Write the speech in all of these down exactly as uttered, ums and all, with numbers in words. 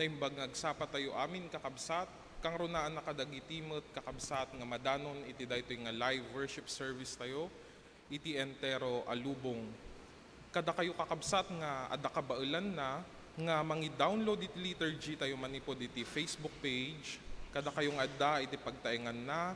Naimbag nga agsapatayo amin, kakabsat, kangrunaan na kadagiti met, kakabsat, nga madanon iti daytoy nga live worship service tayo iti entero a lubong. Kadakayo, kakabsat, nga adda kabaelanna nga mangi-download iti liturgy tayo manipud iti Facebook page, kadakayo nga adda iti pagtaenganna,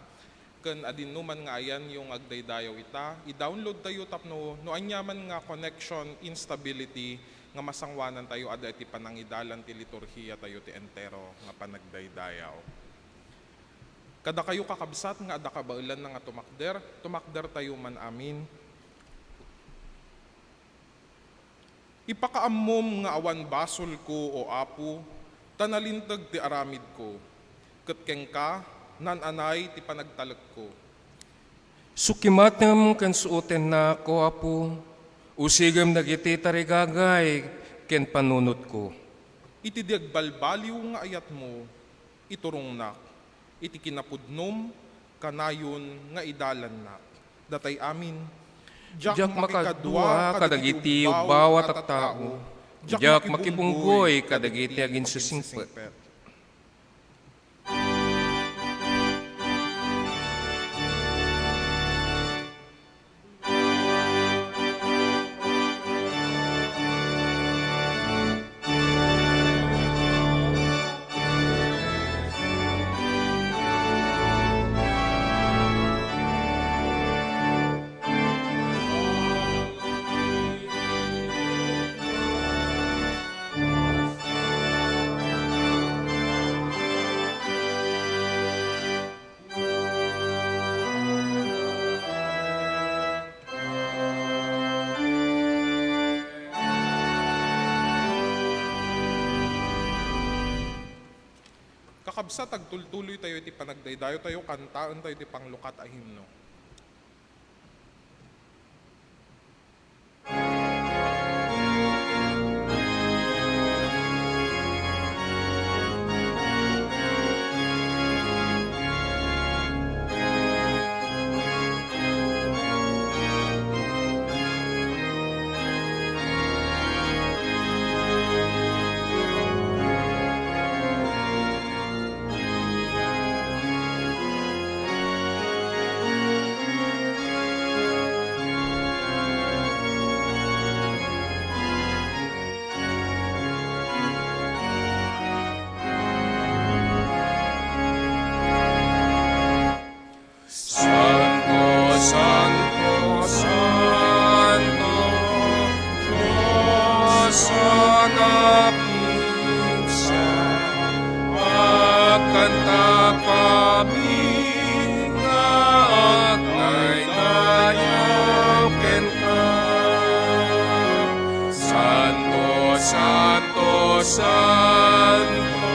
ken adinoman nga ayanyo nga agdaydayaw ita, i-download tayo tapno no aniaman nga connection instability nga masangoanan tayo adda iti panangidalan ti liturhiya tayo ti entero nga panagdaydayaw. Kadakayo, kakabsat, nga adda kabaelanna nga tumakder, tumakder tayo man amin. Ipakaammom nga awan basolko, O Apo, ta nalinteg ti aramidko, ket kenka, naan-anay ti panagtalekko. Sukimatem ken suotennak, O Apo, usigem dagiti tarigagay ken panunotko. Iti di agbalbaliw nga ayatmo, iturongnak. Iti kinapudnom, kanayon nga idalannak. Datay amin. Diak makikadua kadagiti ubbaw a tattao. Diak makibunggoy kadagiti aginsisingpet. Kakabsat, agtultuloy tayo iti panagdaydayo tayo, kantaen tayo ti panglukat a himno. Santo, Santo, Santo, Dios a nakigsakbayan, agkantakami nga agdaydayaw kenka. Santo, Santo, Santo,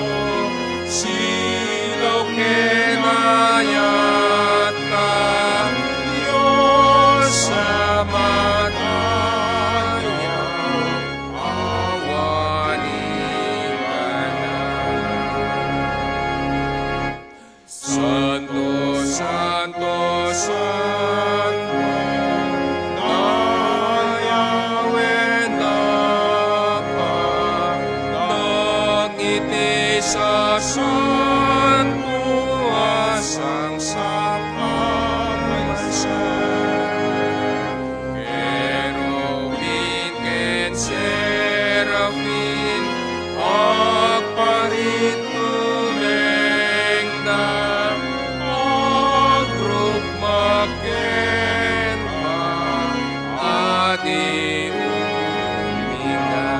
silaw ken ayatka, Dios a madayaw, awan ikanak. Santo, Santo, Santo, dayawen dagiti sasanto a sangkaysa. Kerubim ken serafim, agparit tumengda, agrukmak kenka, Adi, umingga.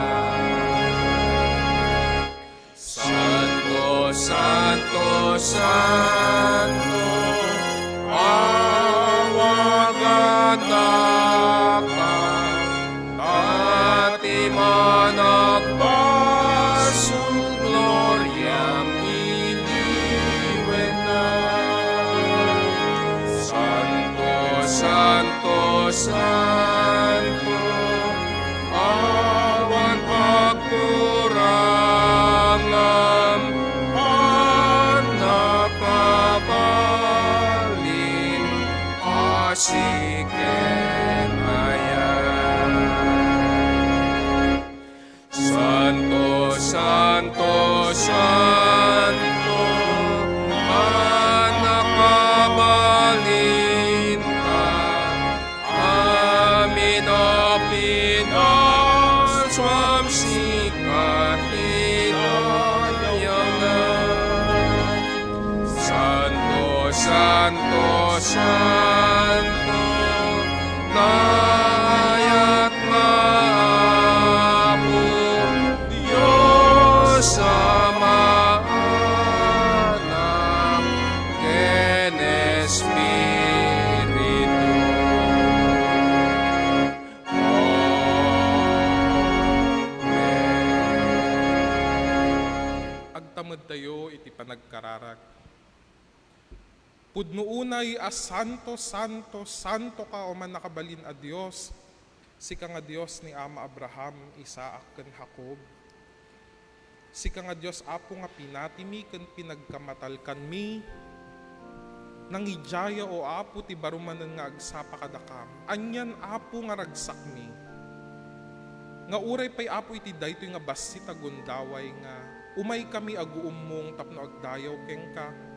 Santo, Santo, Santo, awagannak, ta ti managbasol gloriam iliwennak. Santo, Santo, Santo, awan pagkurangam, pannakabalin, asi ken ayat. Santo, Santo, Mamsikat ti dayawna. Santo, Santo, Santo, dayat nga Apo, Dios Ama, Anak, ken Espiritu. Amen. Agtamedtayo iti panagkararag. Pudno unay a santo, santo, santo ka, O Mannakabalin a Dios, sika nga Dios ni Ama Abraham, Isaac, ken Jacob. Sika nga Dios, Apo, nga pinatimi ken pinagkamatalkanmi. Nangidiaya, O Apo, ti baro manen nga agsapa kadakam. Anian, Apo, nga ragsakmi, nga uray pay, Apo, iti daytoy nga bassit a gundaway nga umaykami aguummong tapno agdayaw kenka.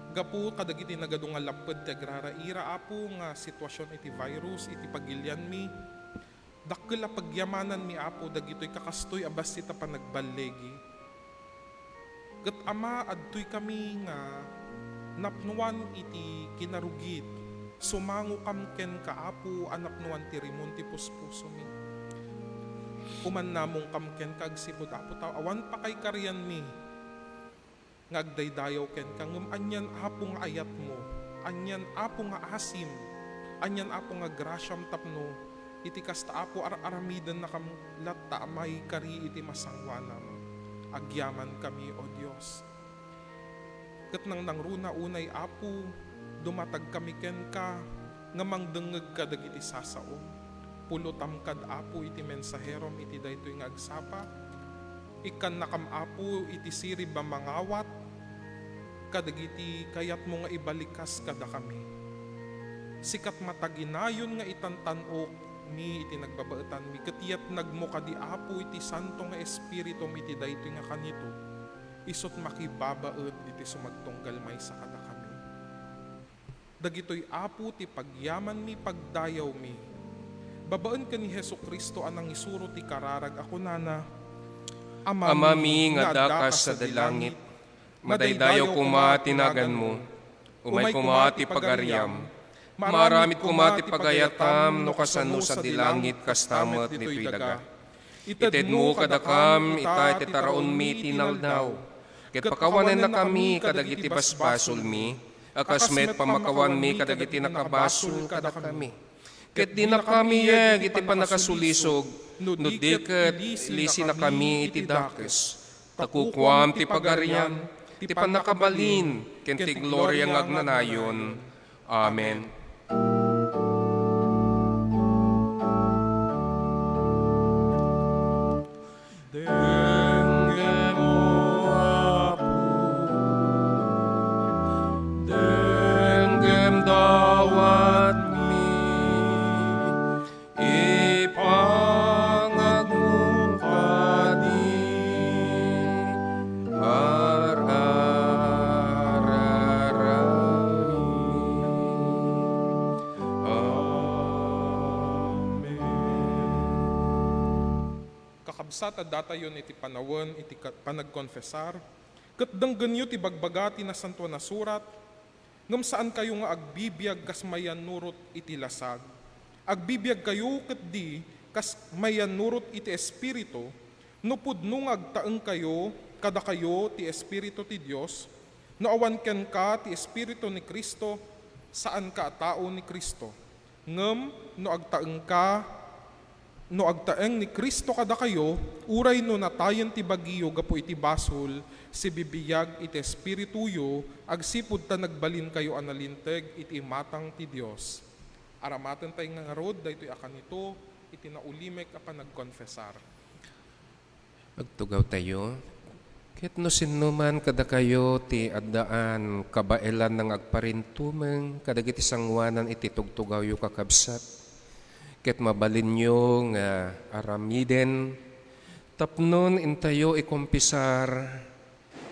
Gapu kadagiti nagadu nga lapped ti agraraira, Apo, nga situasion iti virus iti pagilianmi, dakkel a pagyamananmi, Apo, dagitoy kakastoy a bassit a panagballigi. Ket, Ama, adtoy kami nga napnuan iti kinarugit. Sumangokam kenka, Apo, a napnuan ti rimon ti puspusomi. Umannamongkam kenka agsipud, Apo, ta awan pakaykarianmi nga agdaydayaw kenka, ngem anian, Apo, nga ayatmo, anian, Apo, nga asim, anian, Apo, nga grasiam tapno iti kasta, Apo, ar-aramidennakam latta a maikari iti masangoanam. Agyamankami, O Dios. Ket nangnangruna unay, Apo, dumatagkami kenka nga mangdengngeg kadagiti sasaom. Pulotam kad, Apo, iti mensaherom iti daytoy nga agsapa. Ikkannakam, Apo, iti sirib a mangawat kadagiti kayatmo nga ibalikas kadakami. Sika ti mataginayon nga itantan-okmi iti nagbabaetanmi, ket yatnagmo kadi, Apo, iti Santo nga Espiritum iti daytoy nga kanito, isut' makibabaet iti sumagtunggal maysa kadakami. Dagitoy, Apo, ti pagyamanmi, pagdayawmi, babaen ken ni Jesu-Cristo a nangisuro ti kararag a kunana, Amami nga adda kas sadi langit, madaydayaw koma ti naganmo, umay koma ti pagariam, maaramid koma ti pagayatam no kasano sadi langit kasta met ditoy daga. Itedmo kadakam ita ti taraonmi ti naldaw, ket pakawanennakami kadagiti basbasolmi, a kas met pamakawanmi kadagiti nakabasol kadakami. Ket dinakam iyeg iti pannakasulisog, no di ket ilisinakami iti dakes. Ta kukuam ti pagarian, ti pannakabalin, ken ti gloria nga agnanayon. Amen. Denggem, O Apo, denggem dawatmi, ipangagmo kadi ar-ararami. Amen. Kakabsat, addatayon iti panawen iti ka-, panagkonfesar, ket denggenyo ti bagbaga ti Nasantoan a Surat, ngem saankayo nga agbibiag kas mayannurot iti lasag. Agbibiagkayo ketdi kas mayannurot iti Espiritu, no pudno nga agtaengkayo kadakayo ti Espiritu ti Dios, no awan kenka ti Espiritu ni Cristo, saanka a tao ni Cristo. Ngem no agtaengka, no agtaeng ni Cristo kadakayo, uray no natayen ti bagiyo gapu iti basol, sibibiag iti espirituyo, agsipud ta nagbalinkayo a nalinteg iti imatang ti Dios. Aramatentayo nga ngarud daytoy a kanito iti naulimek a panagkonfesar. Agtugawtayo. Ket no sinnoman kadakayo ti addaan kabaelanna nga agparintumeng kadagiti sangoanan iti tugtugawyo, kakabsat, ket mabalinyo nga aramiden tapno intayo ikompisar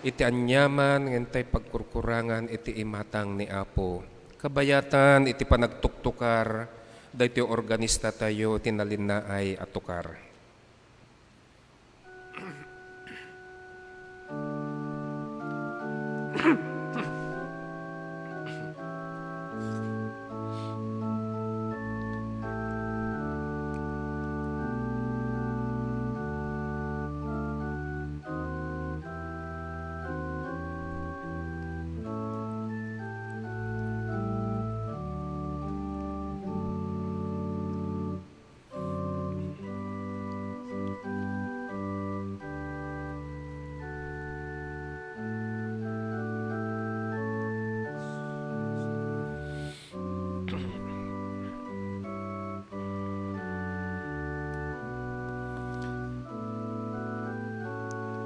iti aniaman nga intay pagkurkurangan iti imatang ni Apo, kabayatan iti panagtuktukar daytoy organistatayo iti nalinnaay a tukar.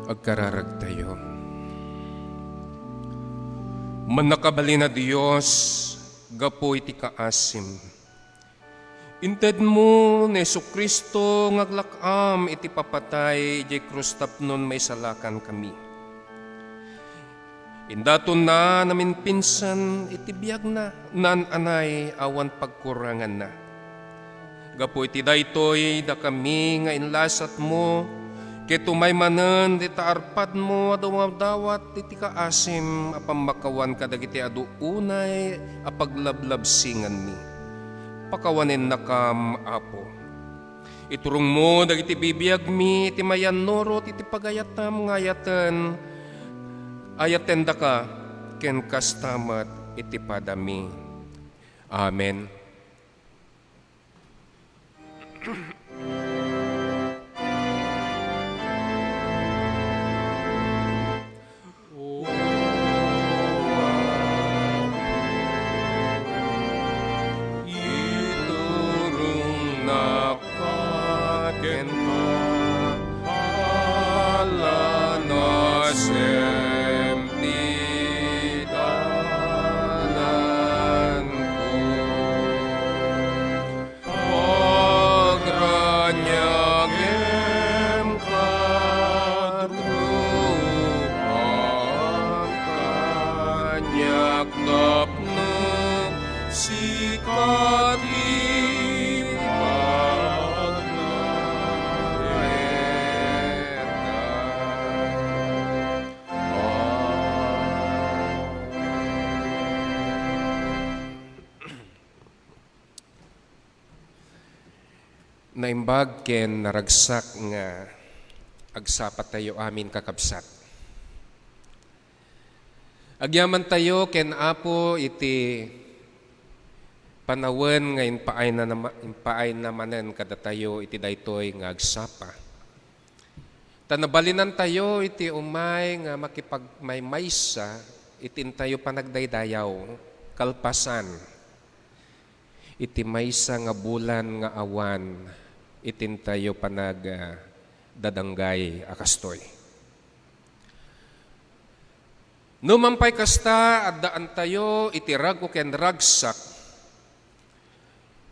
Agkararagtayo. Mannakabalin a Dios, gapu iti kaasim, intedmo ni Jesu-Cristo nga aglak-am iti papatay idiay krus tapno maisalakan kami. Indatonna naminpinsan iti biagna, naan-anay awan pagkuranganna. Gapu iti daytoy, dakami nga inlasatmo, ket umay manen dita arpadmo a dumadawat iti kaasim a pammakawan kadagiti adu unay a paglablabsinganmi. Pakawanennakam, Apo. Iturongmo dagiti bibiagmi iti mayannurot iti pagayatam nga ayaten, ayatendaka, ken kasta met iti padami. Amen. Iturongnak kenka, ala nasem ti dananko. Agraniagem kadruam, kaniak tapno sika ti pagnaetan. Naimbag ken naragsak nga agsapatayo amin, kakabsat. Agyamantayo ken Apo iti panawen nga impaayna nama-, impaayna manen kadatayo iti daytoy nga agsapa. Ta nabalinantayo iti umay nga makipagmaymaysa iti intayo panagdaydayaw, kalpasan iti maysa nga bulan nga awan iti intayo panag, ah, dadanggay a kastoy. No man pay kasta, addaantayo iti rag-o ken ragsak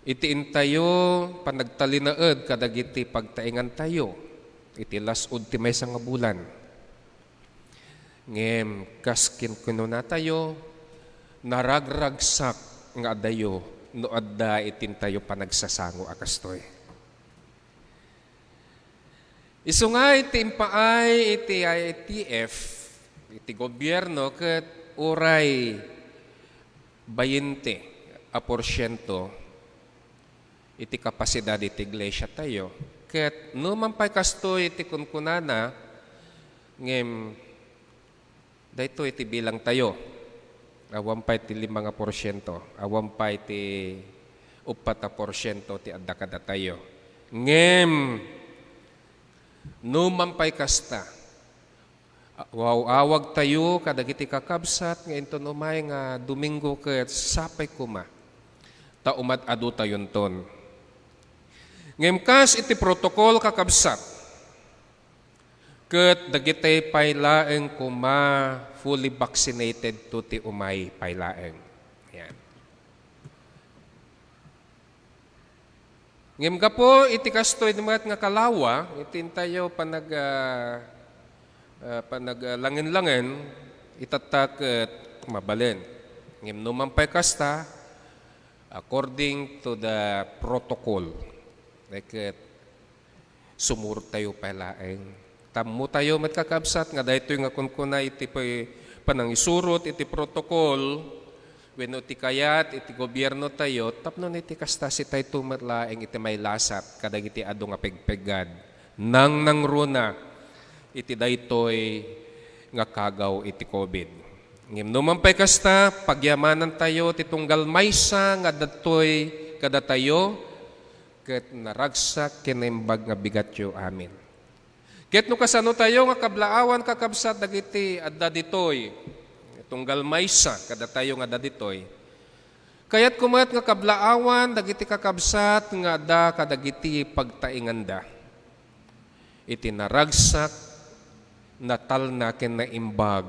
iti intayo panagtalinaed kadagiti pagtaengantayo iti las-ud ti maysa nga bulan. Ngem kas kinkunatayo, naragragsak nga adayo no adda iti intayo panagsasango a kastoy. Isu nga iti impaay iti I T F, iti gobierno, ket uray bayente a porsiento iti kapasidad iti iglesiatayo. Ket no man pay kastoy iti kunkunana, ngem daytoy ti bilangtayo. Awan pay ti lima nga porsiento, awan pay ti uppat a porsiento ti adda kadatayo. Ngem, no man pay kasta, aw-awagtayo kadagiti kakabsat nga inton umay nga Domingo ket sapay koma ta umad-adutayonton. Ngem kas iti protocol, kakabsat, ket dagiti pay laeng koma fully vaccinated to ti umay pay laeng. Yan. Ngem gapu iti kastoy met nga kalawa, iti intayo panag-, ah, ah, panaglangen-langen, itatta ket mabalin. Ngem no man pay kasta, according to the protocol, ket sumurot tayo pay laeng. Tammo tayo met, kakabsat, nga daytoy nga kunkuna iti pay-, panangisurot iti protocol wenno ti kayat iti gobierno tayo, tapno iti kasta, sitayto met laeng iti mailasat kadagiti adu nga pegpeggad nangnangruna iti daytoy nga kagaw iti covid. Ngem no man pay kasta, pagyamanan tayo ti tunggal maysa nga adda ditoy kadatayo, ket naragsak ken naimbag nga bigatyo amin. Ket no kasano tayo nga kablaawan, kakabsat, dagiti adda ditoy, tunggal maysa kadatayo nga adda ditoy, kayatko met nga kablaawan dagiti kakabsat nga adda kadagiti pagtaenganda iti naragsak, natalna ken naimbag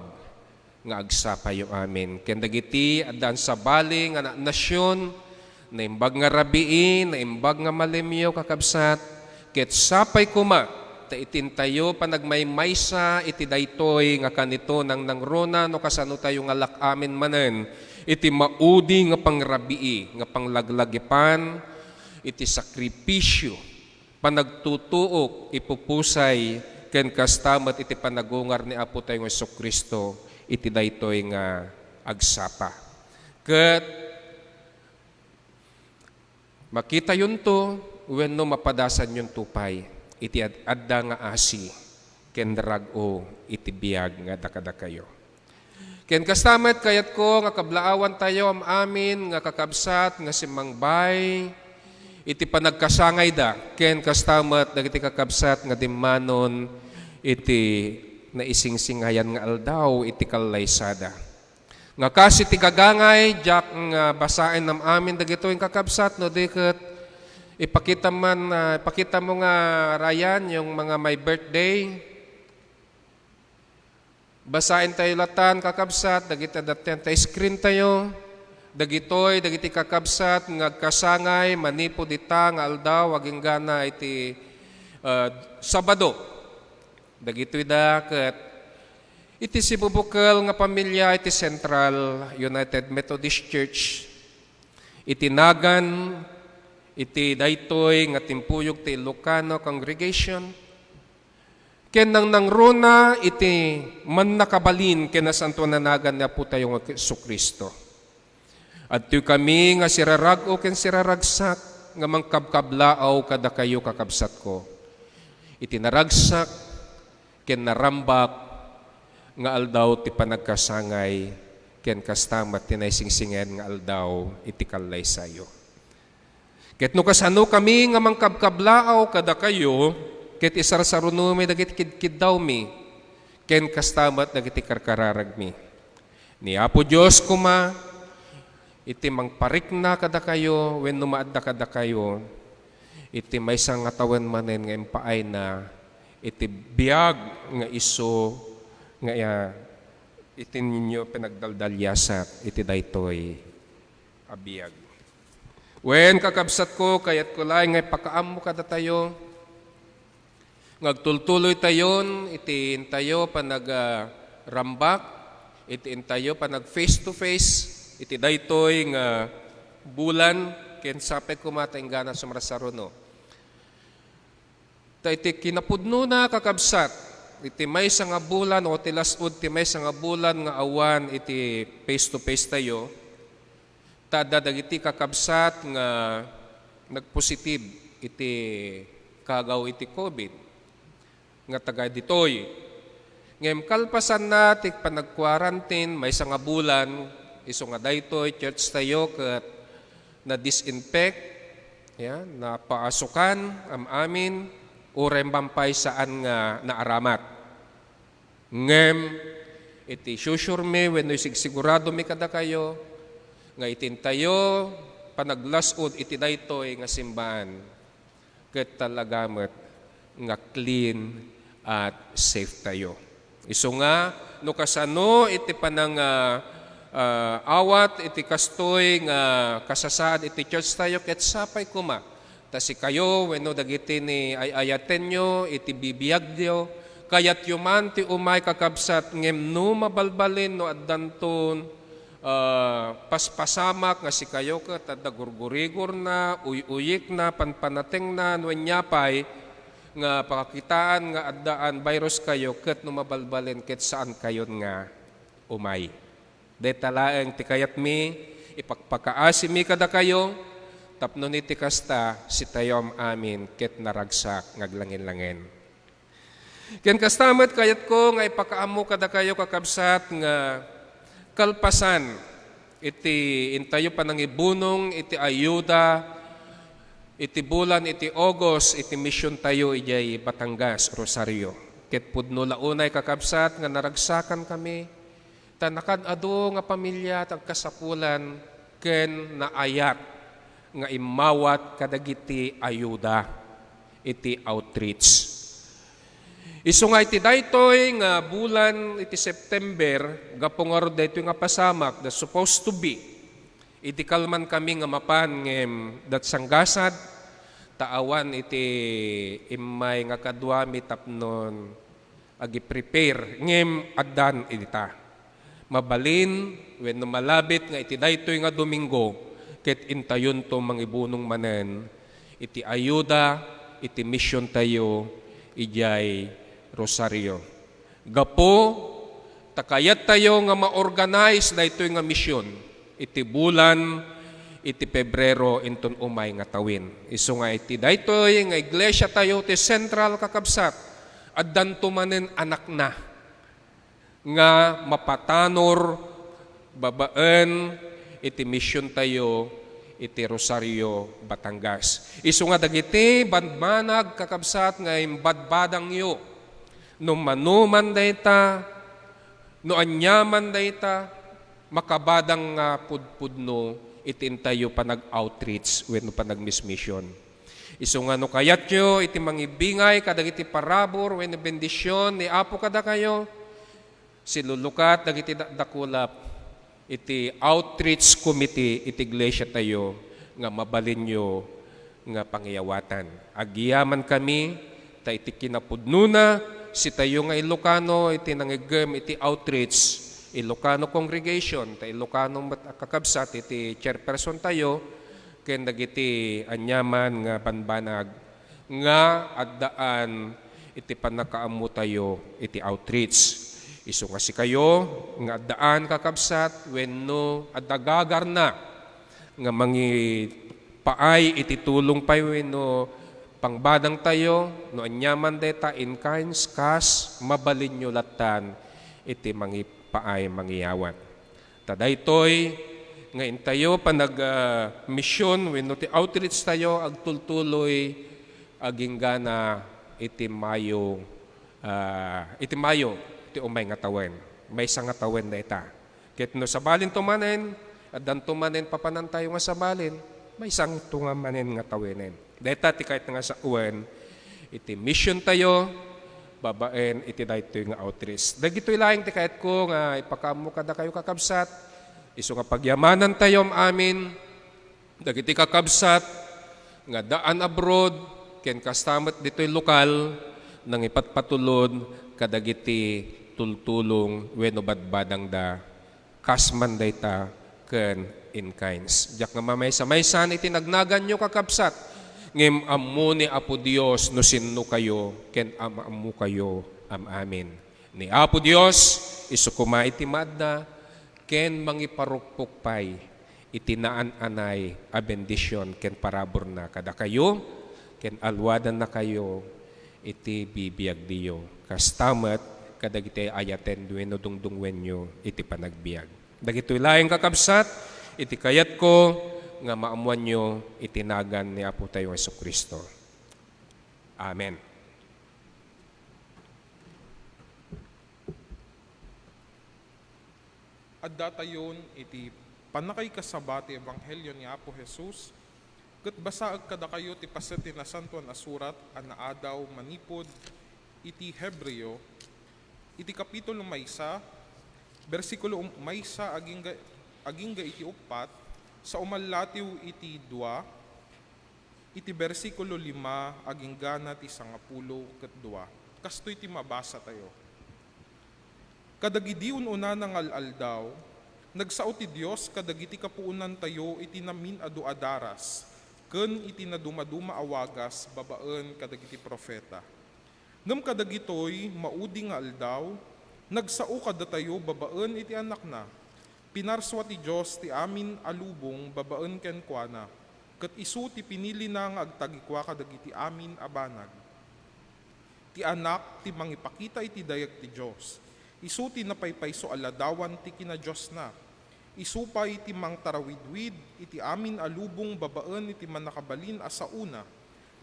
nga agsapayo amin. Ken dagiti addaan sabali nga na-, nasion, naimbag nga rabii, naimbag nga malemyo, kakabsat, ket sapay koma ta iti intayo panagmaymaysa iti daytoy nga kanito nangnangruna no kasano tayo nga lak-amin manen iti maudi nga pangrabii, nga panglaglagipan iti sakripisio, panagtutuok, ipupusay, ken kasta met iti panagungar ni Apo tayo nga Jesu-Cristo iti daytoy nga agsapa. Ket makitayonto wenno mapadasanyonto pay iti ad-, adda nga asi ken rag-o iti biag nga adda kadakayo. Ken kasta met, kayatko nga kablaawan tayo am-amin nga kakabsat nga simmangbay iti panagkasangayda, ken kasta met dagiti kakabsat nga dimmanon iti naisingsingayan nga aldaw iti kallaysada. Nga kas iti gagangay, diak nga basaen am-amin dagitoy nga kakabsat, no di ket ipakita man, ah, ipakita mo nga, Ryan, yung mga may birthday. Basaen tayo latan, kakabsat, dagiti adda ta screen tayo. Dagitoy, dagiti kakabsat nga agkasangay manipud ita nga aldaw, aginggana iti, ah, Sabado. Dagitoy da ket iti sibubukel nga pamilya iti Central United Methodist Church, iti nagan iti daytoy nga timpuyog ti Ilocano Congregation, ken nangnangruna iti mannakabalin ken nasantoan a nagan ni Apo tayo nga Jesu-Cristo. Adtoy kami nga sirarag-o ken siraragsak nga mangkabkablaaw kadakayo, kakabsatko, iti naragsak ken narambak nga aldaw ti panagkasangay, ken kasta met ti naisingsingayan nga aldaw iti kallaysayo. Ket no kasano kami nga mangkabkablaaw kadakayo, ket isarsarunomi dagiti kidkiddawmi, ken kasta met dagiti karkararagmi. Ni Apo Dios koma iti mangparikna kadakayo wenno maadda kadakayo iti maysa nga tawen manen nga impaayna iti biag nga isu nga, ah, iti ninyo pinagdaldaliasat iti daytoy a biag. Wen, kakabsatko, kayatko laeng nga ipakaammo kadatayo nga agtultuloy tayon iti intayo panag-, ah, rambak, iti intayo panag face to face iti daytoy nga bulan, ken sapay koma ta inggana sumarsaruno. Ta iti kinapudnona, kakabsat, iti maysa nga bulan o ti las-ud ti maysa nga bulan nga awan iti face to face tayo, ta adda dagiti kakabsat nga nagpositive iti kagaw iti covid nga taga ditoy. Ngem kalpasanna ti panag-quarantine, maysa nga bulan, isu nga daytoy church tayo ket na-disinfect, ya, napaasukan, am-amin, uray man pay saan nga naaramat. Ngem iti sure-sure mi wenno isigsigurado mi kadakayo nga iti intayo panaglas-ud iti daytoy nga simbaan, ket talaga met nga clean at safe tayo. Isu nga, no kasano iti panang, ah, ah, awat iti kastoy nga kasasaad iti church tayo, ket sapay koma ta sikayo wenno dagiti ni ay-ayatenyo iti bibiagyo, kayatyo man ti umay, kakabsat, ngem no mabalbalin, no addanton, ah, paspasamak nga sikayo ket adda gurgurigorna, uy-uyikna, panpanatengna, no ania pay nga pakakitaan nga addaan virus kayo, ket no mabalbalin, ket saan kayon nga umay. Dayta laeng ti kayatmi, ipakpakaasimi kadakayo, tapno iti kasta, sitayo am-amin ket naragsak nga aglangen-langen. Ken kasta met, kayatko nga ipakaammo kadakayo, kakabsat, nga kalpasan iti intayo panangibunong iti ayuda iti bulan iti August iti misiontayo idiay Batangas, Rosario. Ket pudno la unay, kakabsat, nga naragsakankami ta nakad-adu nga pamilya ti agkasapulan ken naayat nga immawat kadagiti ayuda iti outreach. Isu nga iti daytoy nga bulan iti September, gapu ngarud daytoy nga pasamak, the supposed to be, idi kalmankami nga mapan ngem dat sanggasad, ta awan iti immay nga kaduami tapnon agi-prepare, ngem addan ita. Mabalin wenno malabit nga iti daytoy nga Domingo, ket intayonto mangibunong manen iti ayuda iti misiontayo idiay Rosario. Gapu ta kayattayo nga ma-organize daytoy nga mision iti bulan iti Pebrero inton umay nga tawen. Isu nga iti daytoy nga iglesiatayo ti Central, kakabsat, addanto manen anakna nga mapatanor babaen iti misiontayo iti Rosario, Batangas. Isu nga dagiti banbanag, kakabsat, nga imbadbadangyo, no mano man dayta, no ania man dayta, makabadang nga pudpudno iti intayo panag-outreach wenno panagmismision. Isu nga no kayatyo iti mangibingay kadagiti parabur wenno bendision ni Apo kadakayo, silulukat dagiti dakdakulap iti outreach committee iti iglesiatayo nga mabalinyo nga pangiyawatan. Agyamankami ta iti kinapudnona, sitayo nga Ilocano iti nangiggem iti outreach, Ilocano congregation, ta Ilocano met a kakabsat iti chairpersontayo, ken dagiti aniaman nga banbanag nga addaan iti pannakaammotayo iti outreach. Isu nga sikayo nga addaan, kakabsat, wenno adda gagarna nga mangipaay iti tulong pay wenno pangbadangtayo, no aniaman dayta, in kinds, cash, mabalinyo lattan iti mangipaay, mangiyawat. Ta daytoy nga intayo panag, ah, mission wenno ti outreach tayo agtultuloy agingga iti Mayo, ah, iti Mayo ti umay nga tawen. Maysa nga tawen dayta. Ket no sabalinto manen, addanto manen papanantayo nga sabalin, maysanto nga manen nga tawenen. Dayta ti kayat nga sawen iti mission tayo babaen iti daytoy nga outreach. Dagitoy laeng ti kayatko nga ipakaammo kadakayo, kakabsat, isu nga pagyamanantayo amin dagiti kakabsat nga daan abroad ken kasta met ditoy lokal nangipatpatulod kadagiti tultulong wenno badbadangda. Kas man dayta ken in kinds. Diak nga mamaysa-maysan iti nagnaganyo, kakabsat, ngem ammo ni Apo Dios no sinnokayo ken am-ammokayo am-amin. Ni Apo Dios, isu koma iti maadda ken mangiparukpok pay iti naan-anay a bendision ken paraburna kadakayo, ken aluadannakayo iti bibiagdiyo. Kasta met kadagiti ayaten wenno dungdungwenyo iti panagbiag. Dagitoy laeng, kakabsat, iti kayatko nga maammoanyo iti nagan ni Apotayo Jesu-Cristo. Amen. Addatayon iti pannakaikasaba ti ebanghelio ni Apo Jesus, ket basaek kadakayo ti paset ti Nasantoan a Surat a naadaw manipud iti Hebreo, iti kapitulo maysa, bersikulo um-, maysa agingga, agingga iti uppat, sa umallatiw iti dua, iti bersikulo lima agingga ti sangapulo ket dua. Kastoy ti mabasatayo. Kadagidi un-unana nga al-aldaw, nagsao ti Dios kadagiti kapuonantayo iti namin-adu a daras ken iti nadumaduma a wagas babaen kadagiti profeta. Ngem kadagitoy maudi nga aldaw, Nagsao kadatayo babaen iti Anakna. Pinarsua ti Dios ti amin a lubong babaen kenkuana, ket isu ti pinilina nga agtagikua kadagiti amin a banag. Ti Anak ti mangipakita iti dayag ti Dios. Isu ti napaypayso a ladawan ti kinadiosna. Isu pay ti mangtarawidwid iti amin a lubong babaen iti mannakabalin a saona.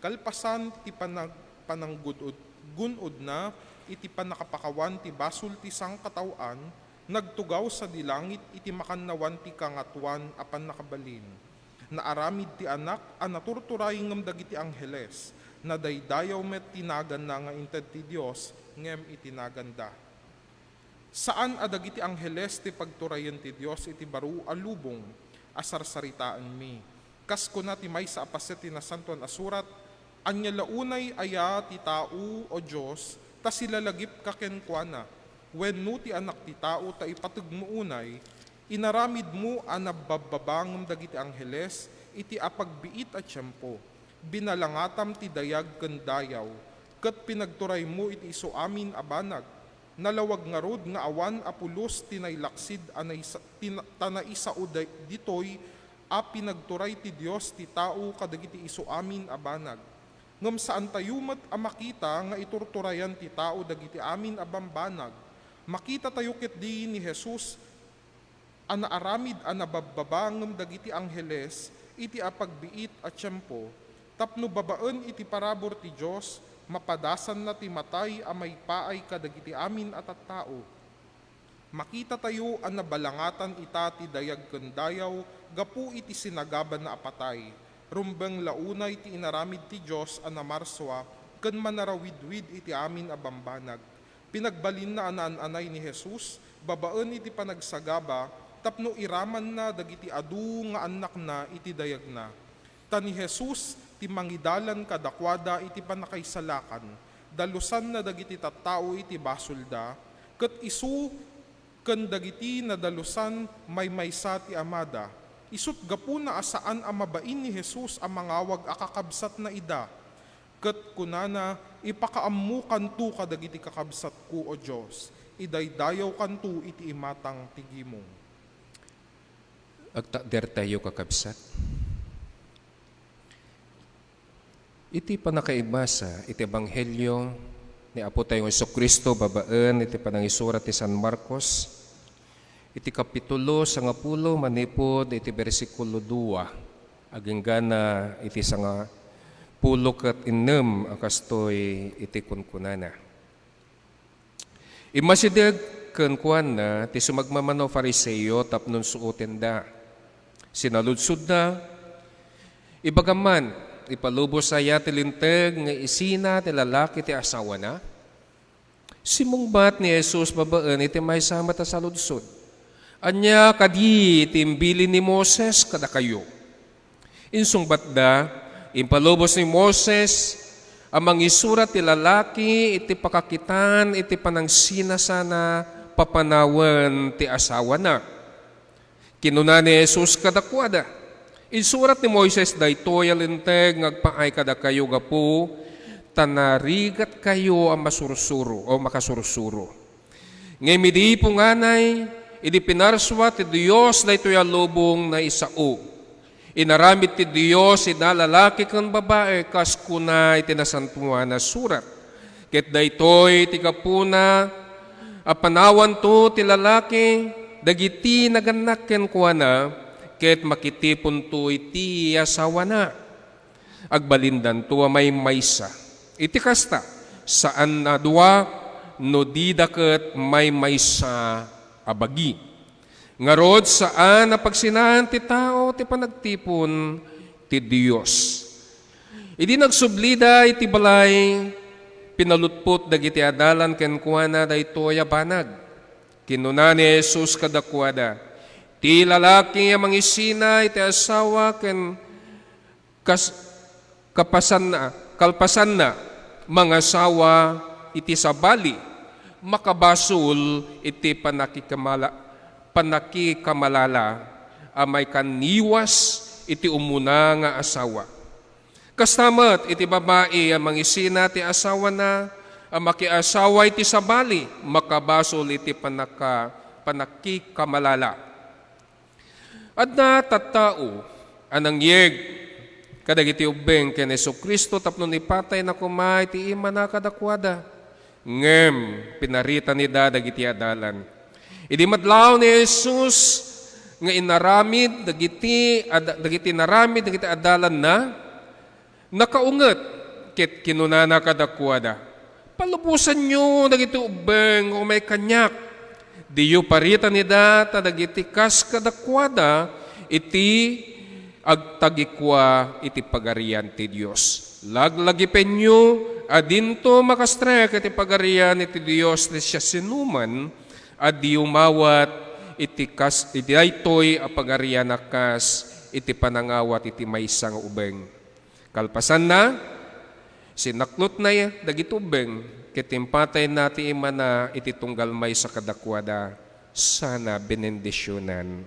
Kalpasan ti panag-, pananggun-od-, gun-odna iti pannakapakawan ti basol ti sangkataoan, nagtugaw sadi langit iti makannawan ti Kangatoan a Pannakabalin. Naaramid ti Anak a naturturay ngem dagiti angheles, nadaydayaw met ti naganna nga inted ti Dios ngem iti naganda. Saan a dagiti angheles ti pagturayen ti Dios iti baro a lubong a sarsaritaenmi. Kas kuna ti maysa a paset ti Nasantoan a Surat, "Ania la unay aya ti tao, O Dios, ta silalagipka kenkuana? Wenno ti Anak ti Tao ta ipategmo unay? Inaramidmo a nababbaba ngem dagiti angheles iti apagbiit a tiempo. Binalangatam ti dayag ken dayaw, ket pinagturaymo iti isuamin a banag. Nalawag ngarud nga awan a pulos ti nailaksid a naisa-, ti na-, ta naisao day-, ditoy a pinagturay ti Dios ti tao kadagiti isuamin a banag." Ngem saantayo met a makita nga iturturayan ti tao dagiti amin a bambanag. Makitatayo ketdi ni Jesus a naaramid a nababbaba ngem dagiti angheles iti apagbiit a tiempo, tapno babaen iti parabur ti Dios, mapadasanna ti matay a maipaay kadagiti amin a tattao. Makitatayo a nabalangatan ita ti dayag ken dayaw gapu iti sinagabana a patay. Rumbeng la unay ti inaramid ti Dios a namarsua ken manarawidwid iti amin a bambanag. Pinagbalinna a naan-anay ni Jesus babaen iti panagsagaba tapno iramanna dagiti adu nga annakna iti dayagna. Ta ni Jesus ti mangidalan kadakuada iti pannakaisalakan, dalusanna dagiti tattao iti basolda, ket isu ken dagiti nadalusan maymaysa ti Amada. Isut' gapuna a saan a mabain ni Jesus a mangawag a kakabsatna ida. Ket kunana, "Ipakaammokanto kadagiti kakabsatko, O Dios, idaydayawkanto iti imatang ti gimong." Agtakdertayo, kakabsat. Iti pannakaibasa iti Ebanghelio ni Apotayo Jesu-Cristo babaen iti panangisurat ti San Marcos, iti kapitulo sangapulo manipud iti bersikulo dua, agingga iti sangapulo ket innem a kastoy iti kunkunana. Immasideg kenkuana ti sumagmamano a Fariseo tapno suotenda. Sinaludsodna, "Ibagam man, ipalubos aya ti Linteg nga isina ti lalaki ti asawana?" Simmungbat ni Jesus babaen iti maysa met a saludsod, "Ania kadi ti imbilin ni Moses kadakayo?" Insungbatda, "Impalubos ni Moses a mangisurat ti lalaki iti pakakitaan iti panangsina sana papanawen ti asawana." Kinuna ni Jesus kadakuada, "Insurat ni Moises daytoy a Linteg nga agpaay kadakayo gapu ta narigatkayo a masursuro o makasursuro. Ngem idi punganay, idi pinarsua ti Dios daytoy a lubong naisao, inaramid ti Dios ida lalaki ken babai kas kuna iti Nasantoan a Surat. Ket daytoy ti gapuna a panawanto ti lalaki dagiti nagannak kenkuana, ket makitiponto iti asawana. Agbalindanto a maymaysa. Iti kasta, saan a dua, no dida ket maymaysa a bagi. Ngarud, saan a pagsinaan ti tao ti panagtipon ti Dios." Idi nagsublida iti balay, pinalutpot dagiti adalan kenkuana daytoy a banag. Kinuna ni Jesus kadakuada, "Ti lalaki a mangisina iti asawa ken kas-, kapasanna, kalpasanna, mangasawa iti sabali, makabasol iti panakikamala-, panakikamalala a maikanniwas iti umuna nga asawa. Kasta met iti babai a mangisina ti asawana, a makiasawa iti sabali, makabasol iti panaka-, panakikamalala. Adda tattao a nangyeg kadagiti ubbeng ken Jesu-Cristo tapno ipatayna koma iti imana kadakuada. Ngem pinaritan ida dagiti adalan. Idi madlaw ni Jesus nga inaramid dagiti ad-, dagiti inaramid dagiti adalanna, nakaunget ket kinunana kadakuada, "Palubosanyo dagiti ubbeng nga umay kaniak. Diyo paritan ida ta dagiti kas kadakuada iti agtagikua iti Pagarian ti Dios. Laglagipenyo a dinto makastrek iti Pagarian iti Dios ti siasinoman a di umawat iti kas-, iti daytoy a pagarian a kas iti panangawat iti maysa nga ubeng." Kalpasanna, sinaklotna dagiti ubbeng ket impatayna ti imana iti tunggal maysa kadakuada sana benendisionan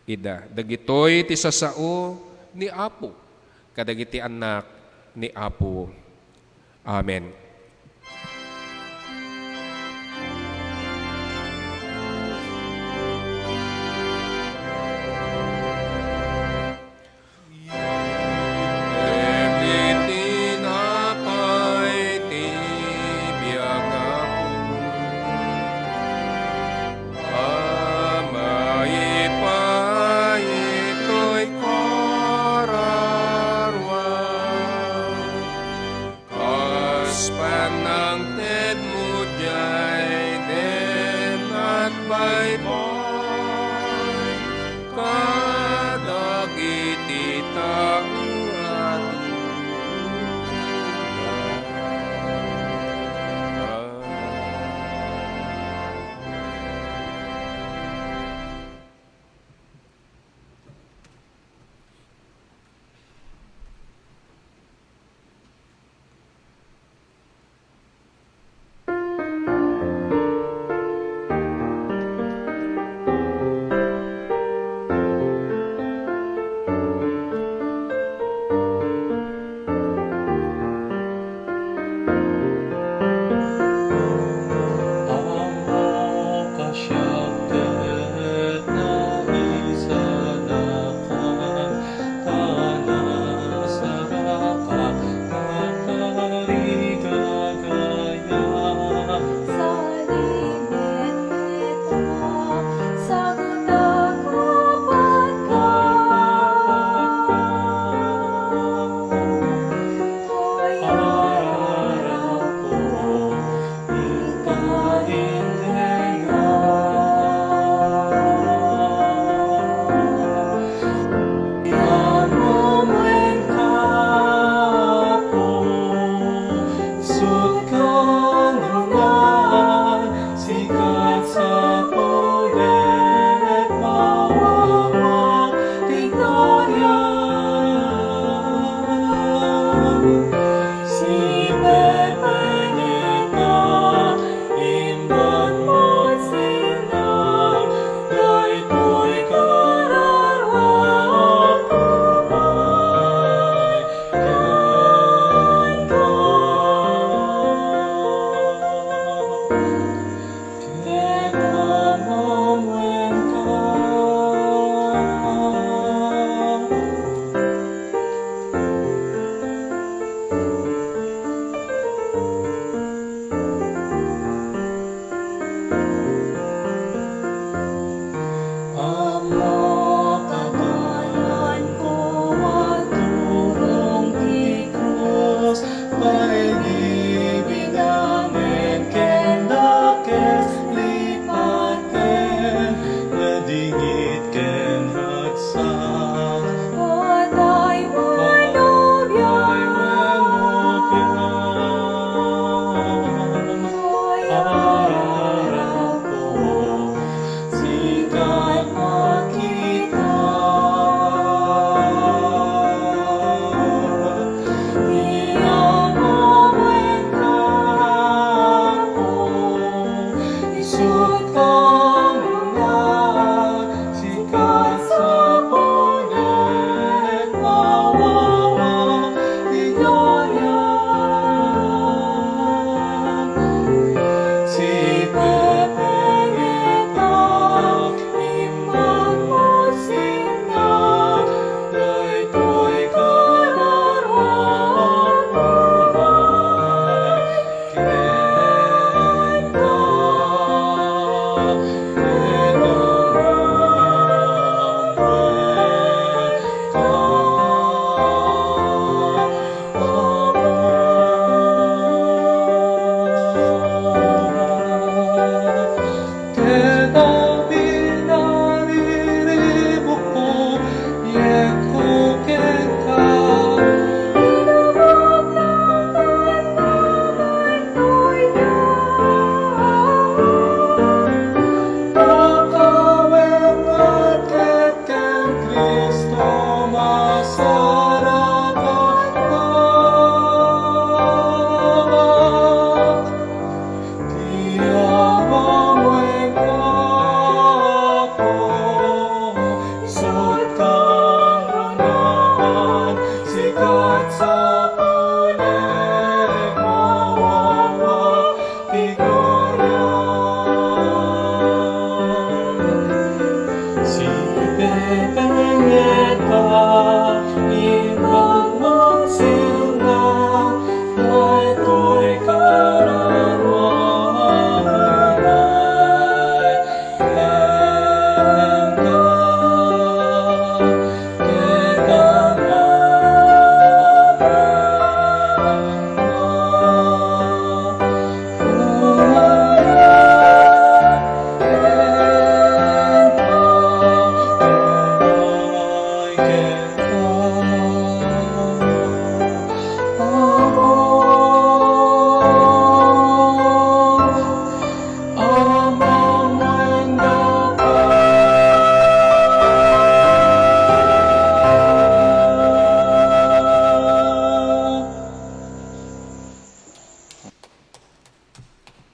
ida. Dagitoy ti sasao ni Apo kadagiti annak ni Apo. Amen. Iti tinapay ti biag, Apo, a maipay itoy kararua, kas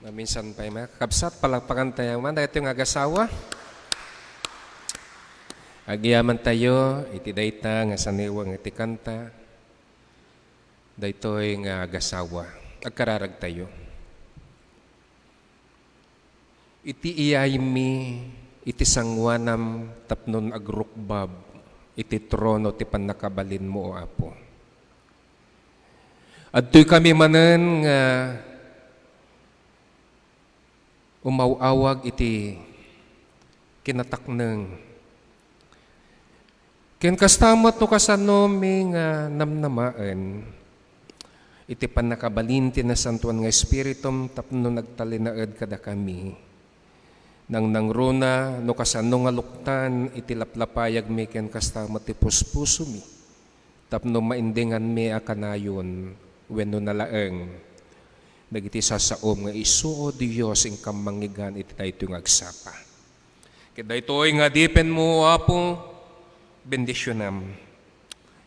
Maminsan pay, mga kakabsat, palakpakan tayo man daytoy nga agasawa. Agyaman tayo iti dayta nga saniwang iti kanta. Daytoy nga agasawa. Agkararag tayo. Iti iyaymi iti sanguanam tapnon agrukbab iti trono ti pannakabalinmo, O Apo. Adtoy kami manen nga umaw-awag iti kinatakneng. Ken kasta met no kasano mi nga namnamaen iti pannakabalin ti Nasantoan nga Espiritum tapno nagtalinaed kadakami. Nangnangruna no kasano nga luktan iti laplapayagmi ken kasta met ti puspusomi tapno maindinganmi a kanayon wenno nalaeng dagiti sasaom nga isu, O Dios, inkam mangngeggan iti daytoy nga agsapa. Ket daytoy nga adipenmo, O Apo, bendisionam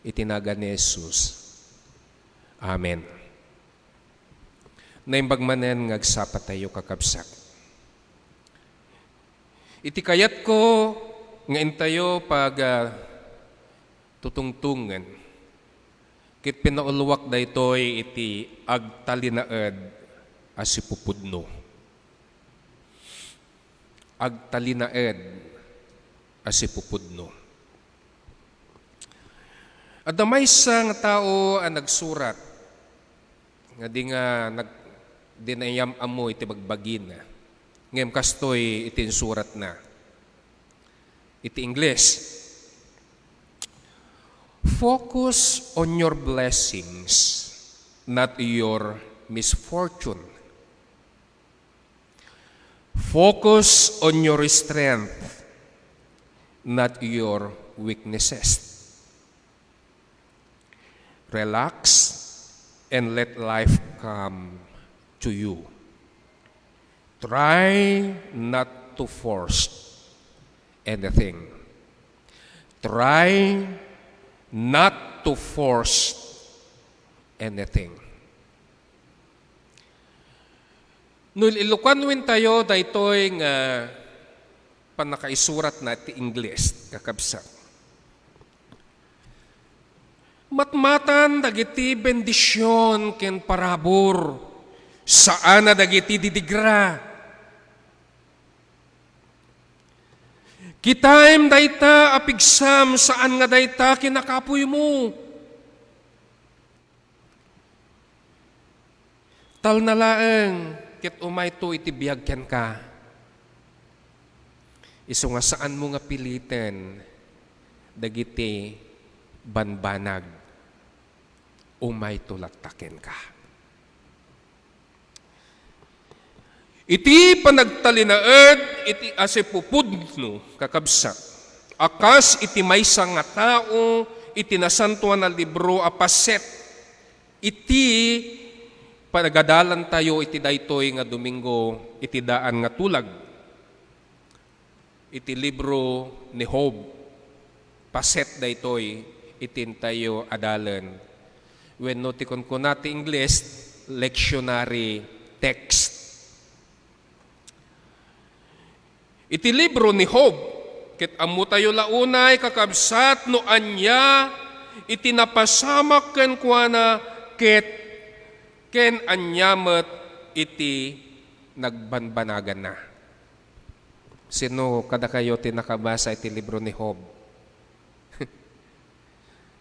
iti nagan ni Jesus. Amen. Naimbag manen nga agsapa tayo, kakabsat. Iti kayatko nga intayo pag, ah, tutungtongen, ket pinauluak daytoy iti agtalinaed a sipupudno. Agtalinaed a sipupudno. Adda maysa nga tao a nagsurat nga di nga nag-, di nayam-ammo iti bagbagina. Ngem kastoy iti insuratna iti Ingles, "Focus on your blessings, not your misfortune. Focus on your strength, not your weaknesses. Relax and let life come to you. Try not to force anything. Try not to force anything." No il-Ilocanuen tayo daytoy nga pannakaisuratna ti Ingles, kakabsat. Matmatan dagiti bendision ken parabur, saan a dagiti didigra. Kitaem dayta a pigsam, saan nga dayta kinakapuymo. Talna laeng ket umayto iti biag kenka. Isu nga saanmo nga piliten dagiti banbanag. Umayto latta kenka. Iti panagtalinaed iti a sipupudno, kakabsat, a kas iti maysa nga tao iti Nasantoan a Libro a paset iti panagadalantayo iti daytoy nga Domingo iti daan nga tulag. Iti libro ni Job. Paset daytoy iti intayo adalen. Wenno ti kunkuna ti Ingles, lectionary text. Iti libro ni Job, ket ammotayo la unay, kakabsat, no ania iti napasamak kenkuana ket ken ania met iti nagbanbanaganna. Sino kadakayo ti nakabasa iti libro ni Job?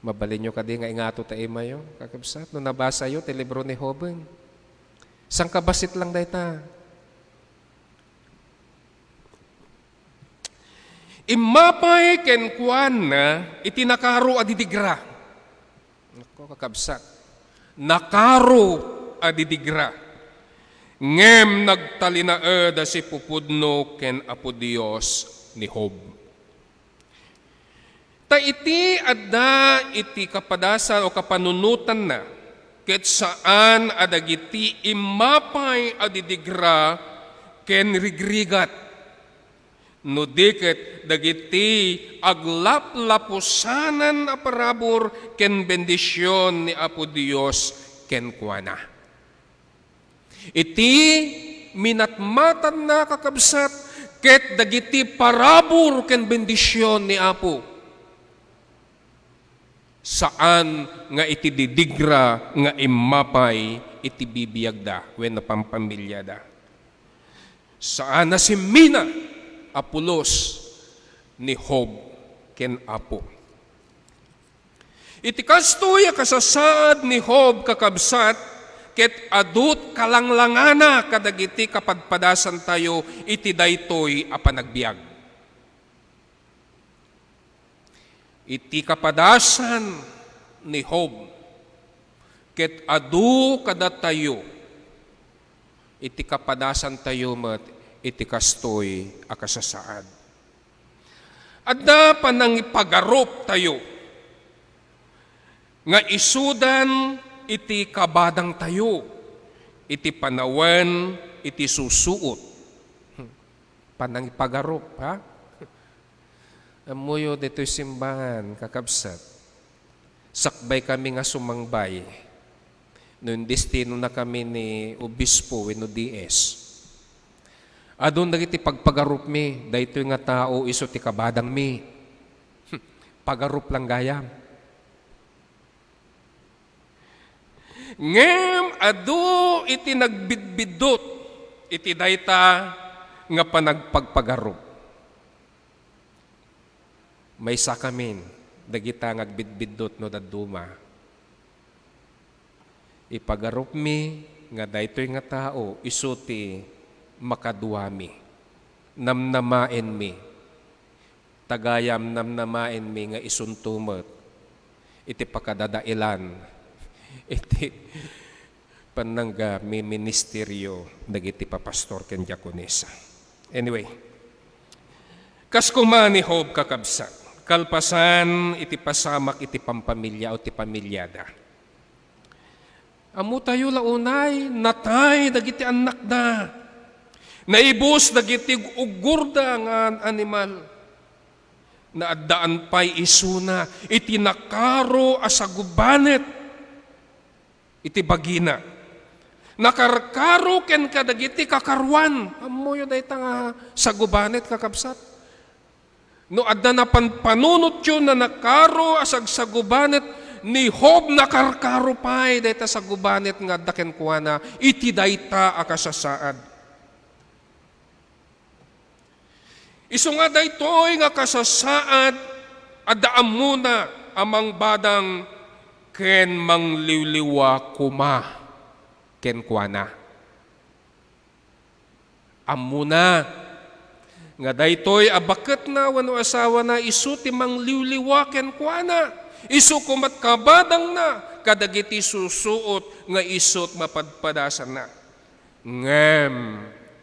Mabalinyo kadi nga ingato ta imayo, kakabsat, no nabasayo ti libro ni Job? Sangkabassit lang dayta. Immapay kenkuana iti nakaro a didigra. Nako, kakabsat. Nakaro a didigra. Ngem nagtalinaed a sipupudno ken Apo Dios ni Job. Ta iti adda iti kapadasan o kapanunotanna, ket saan a dagiti immapay a didigra ken rigrigat, no di ket dagiti aglaplapusanan a parabur ken bendision ni Apo Dios kenkuana. Iti minatmatanna, kakabsat, ket dagiti parabur ken bendision ni Apo. Saan nga iti didigra nga immapay iti bibiagda wenno pampamiliada. Saan a simmina a pulos ni Job ken Apo. Iti kastoy a kasasaad ni Job, kakabsat, ket adu ti kalanglangana kadagiti kapadpadasantayo iti daytoy a panagbiag. Iti kapadasan ni Job, ket adu kadatayo iti kapadasantayo met iti kastoy a kasasaad. Adda panangipagaruptayo nga isudan iti kabadangtayo iti panawen iti susuot. Panangipagarup, ha? Ammoyo ditoy simbahan, kakabsat. Sakbay kami nga sumangbay. No indestinona kami ni obispo wenno D S. Adun dagiti pagpagarupmi, daytoy nga tao isu ti kabadangmi. Pagarup lang gayam. Ngem adu iti nagbidbiddut iti dayta nga panagpagpagarup. Maysakamin dagita nga agbidbiddut no dadduma. Ipagarupmi nga daytoy nga tao isu ti makaduami. Namnamaenmi. Ta gayam namnamaenmi nga isunto met iti pakadadailan iti pannangga miministeryo dagiti papastor ken diakonesa. Anyway, kas koma ni Job, kakabsat, kalpasan iti pasamak iti pampamilia o ti pamiliada. Ammotayo la unay, natay dagiti annakda. Naibus dagiti uggurda nga animal. Naaddaan pay isuna iti nakaro a sagubanet iti bagina. Nakarkaro ken kadagiti kakaruan. Ammoyo dayta nga sagubanet, kakabsat? No adda napanpanunotyo nga nakaro a sagsagubanet ni Job, nakarkaro pay dayta sagubanet nga adda kenkuana iti dayta a kasasaad. Isu nga daytoy nga kasasaad, adda ammona a mangbadang ken mangliwliwa koma kenkuana. Ammona nga daytoy a baketna wenno asawana isu ti mangliwliwa kenkuana, isu koma ti kabadangna kadagiti susuot nga isu ti mapadpadasanna. Ngem,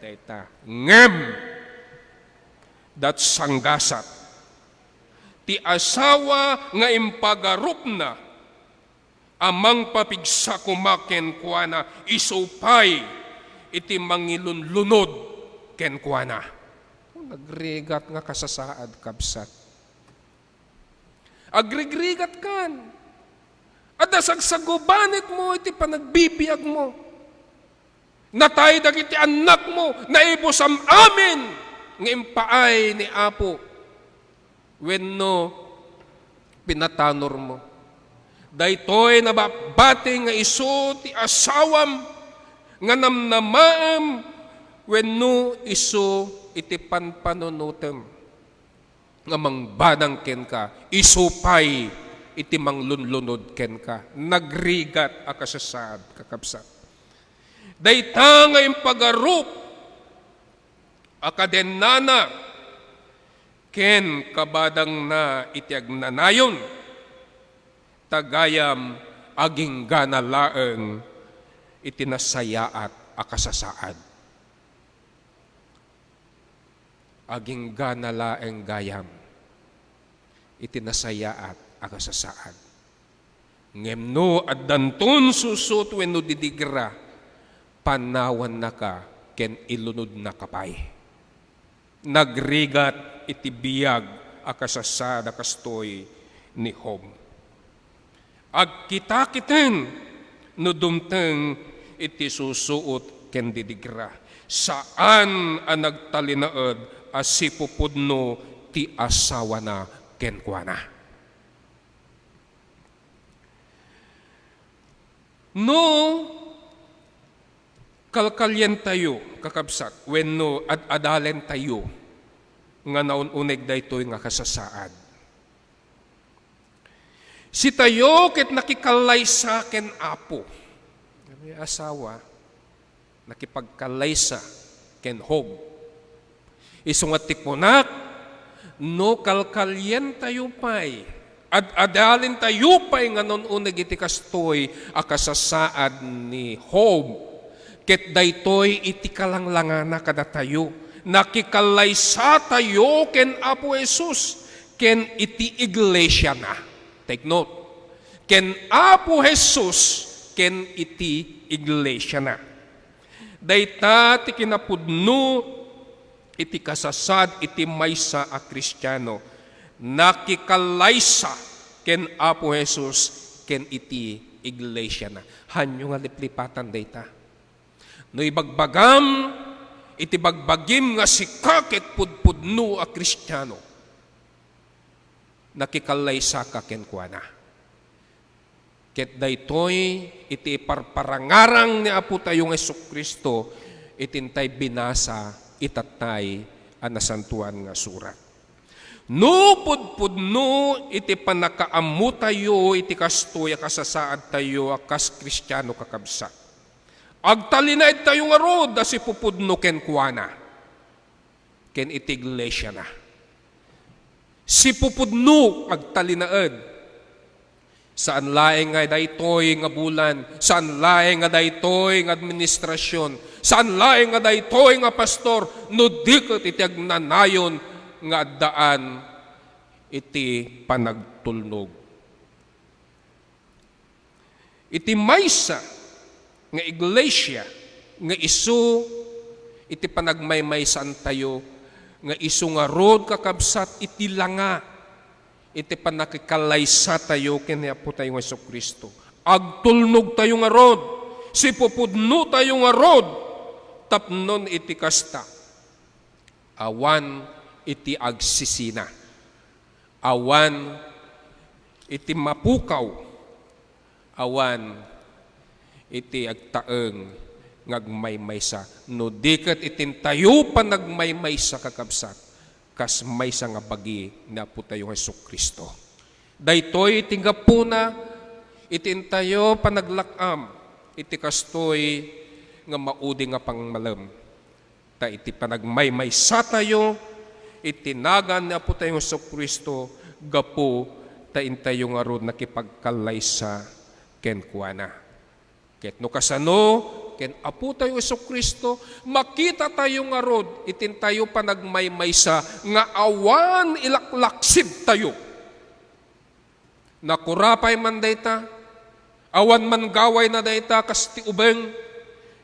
dayta, ngem, dat sanggasat, ti asawa nga impagarupna a mangpapigsa koma kenkuana, isu pay iti mangilunlunod kenkuana. Nagrigat nga kasasaad, kabsat. Agrigrigatkan. Adda sagsagubanetmo iti panagbibiagmo. Natay dagiti annakmo, naibusam amin nga impaay ni Apo wenno pinatanormo. Daytoy nababati nga isu ti asawam nga namnamaem wenno isu iti panpanunotem nga mangbadang kenka, isu pay iti manglunlunod kenka. Nagrigat a kasasaad, kakabsat. Dayta nga impagarup a kadennana ken kabadangna iti agnanayon, ta gayam aginggana laeng iti nasayaat a kasasaad. Aginggana laeng gayam iti nasayaat a kasasaad. Ngem no addanton susuot wenno didigra, panawannaka ken ilunodnaka pay. Nagrigat iti biag a kasasaad a kastoy ni Job. Agkitakiten no dumteng iti susuot ken didigra. Saan a nagtalinaed a sipupudno ti asawana kenkuana. No kalkalientayo, kakabsat, wenno ad-adalentayo nga naun-uneg daytoy nga kasasaad, sitayo ket nakikallaysa ken Apo. May asawa, nakipagkallaysa ken Job. Isu nga ti kunak, no kalkalientayo pay, ad-adalentayo pay nga naun-uneg iti kastoy a kasasaad ni Job, ket daytoy iti kalanglangana kadatayo, nakikallaysa tayo ken Apo Jesus ken iti iglesiana. Take note, ken Apo Jesus ken iti iglesiana. Dayta ti kinapudno iti kasasaad iti maysa a Kristiano. Nakikallaysa ken Apo Jesus ken iti iglesiana. Hanyo nga liplipatan dayta. No ibagbagam iti bagbagim nga sika ket pudpudno a Kristiano, nakikallaysaka kenkuana. Ket daytoy iti iparparangarang ni Apotayo nga Jesu-Cristo iti intay binasa itatay a Nasantoan nga Surat. No pudpudno iti pannakaammotayo iti kastoy a kasasaadtayo a kas Kristiano, kakabsat, agtalinaedtayo ngarud a sipupudno kenkuana ken iti iglesiana. Sipupudno, agtalinaed. Saan laeng nga daytoy nga bulan, saan laeng nga daytoy nga administrasyon, saan laeng nga daytoy nga pastor, no di ket iti agnanayon nga addaan iti panagtulnog. Iti maysa nga iglesia nga isu iti panagmaymaysaantayo, nga isu ngarud, kakabsat, iti langa iti pannakikallaysatayo ken ni Apotayo nga Jesu-Cristo. Agtulnogtayo ngarud, sipupudnotayo ngarud tapnon iti kasta, awan iti agsisina, awan iti mapukaw, awan iti agtaeng nga agmaymaysa, no di ket iti intayo panagmaymaysa, kakabsat, kas maysa nga bagi ni Apotayo nga Jesu-Cristo. Daytoy ti gapuna iti intayo panaglak-am iti kastoy nga maudi nga pangmalem. Ta iti panagmaymaysatayo iti nagan ni Apotayo Jesu-Cristo, gapu ta intayo ngarud nakipagkallaysa kenkuana. Ket no kasano ken Apotayo Jesu-Cristo, makitatayo ngarud iti intayo panagmaymaysa nga awan ilaklaksidtayo. Nakura pay man dayta, awan man gawayna dayta kas ti ubeng,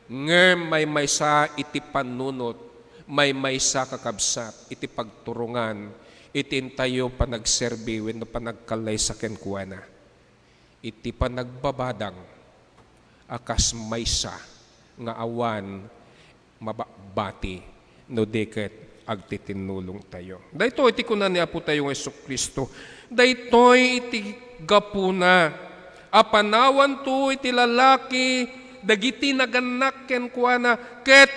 ngem maymaysa iti pannunot, maymaysa, kakabsat, iti pagturongan iti intayo panagserbi wenno panagkallaysa kenkuana. Iti panagbabadang a kas maysa nga awan mababati no di ket agtitinnulongtayo. Daytoy ti kuna ni Apotayo nga Jesu-Cristo. Daytoy iti gapuna a panawanto iti lalaki dagiti nagannak kenkuana ket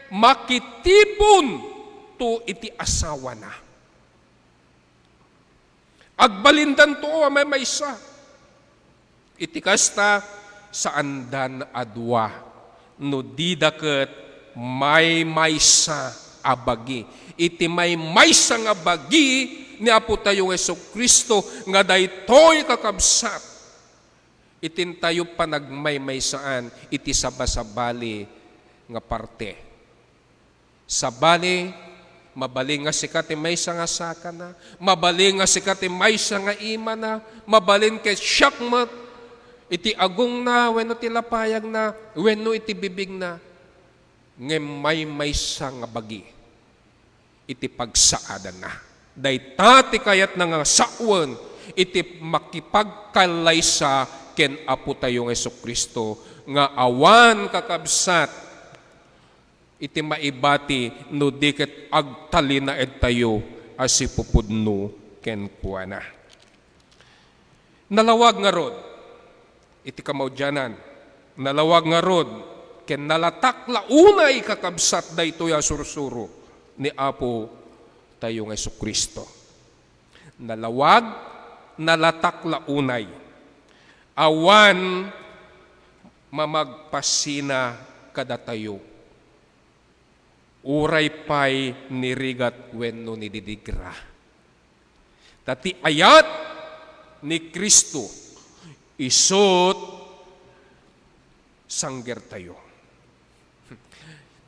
makitiponto iti asawana. Agbalindanto a maymaysa. Iti kasta, saandan a dua no dida ket maymaysa a bagi. Iti maymaysa nga bagi ni Apotayo Jesu-Cristo nga daytoy, kakabsat, iti intayo panagmaymaysaan iti sabasabali nga parte. Sabali, mabalin nga sika ti maysa nga sakana, mabalin nga sika ti maysa nga imana, mabalin ket siak met iti agongna wenno ti lapayagna wenno iti bibigna, ngem maymaysa nga bagi iti pagsaadanna. Dayta ti kayatna nga sawen iti makipagkallaysa ken Apotayo nga Jesu-Cristo nga awan, kakabsat, iti maibati no di ket agtalinaedtayo a sipupudno kenkuana. Nalawag ngarud iti kamaudianan, nalawag ngarud ken nalatak la unay, kakabsat, daytoy a sursuro ni Apo tayo nga Jesu-Cristo. Nalawag, nalatak la unay. Awan mamagpassina kadatayo. Uray pay nirigat wenno nididigra. Ta ti ayat ni Cristo isut sanggertayo.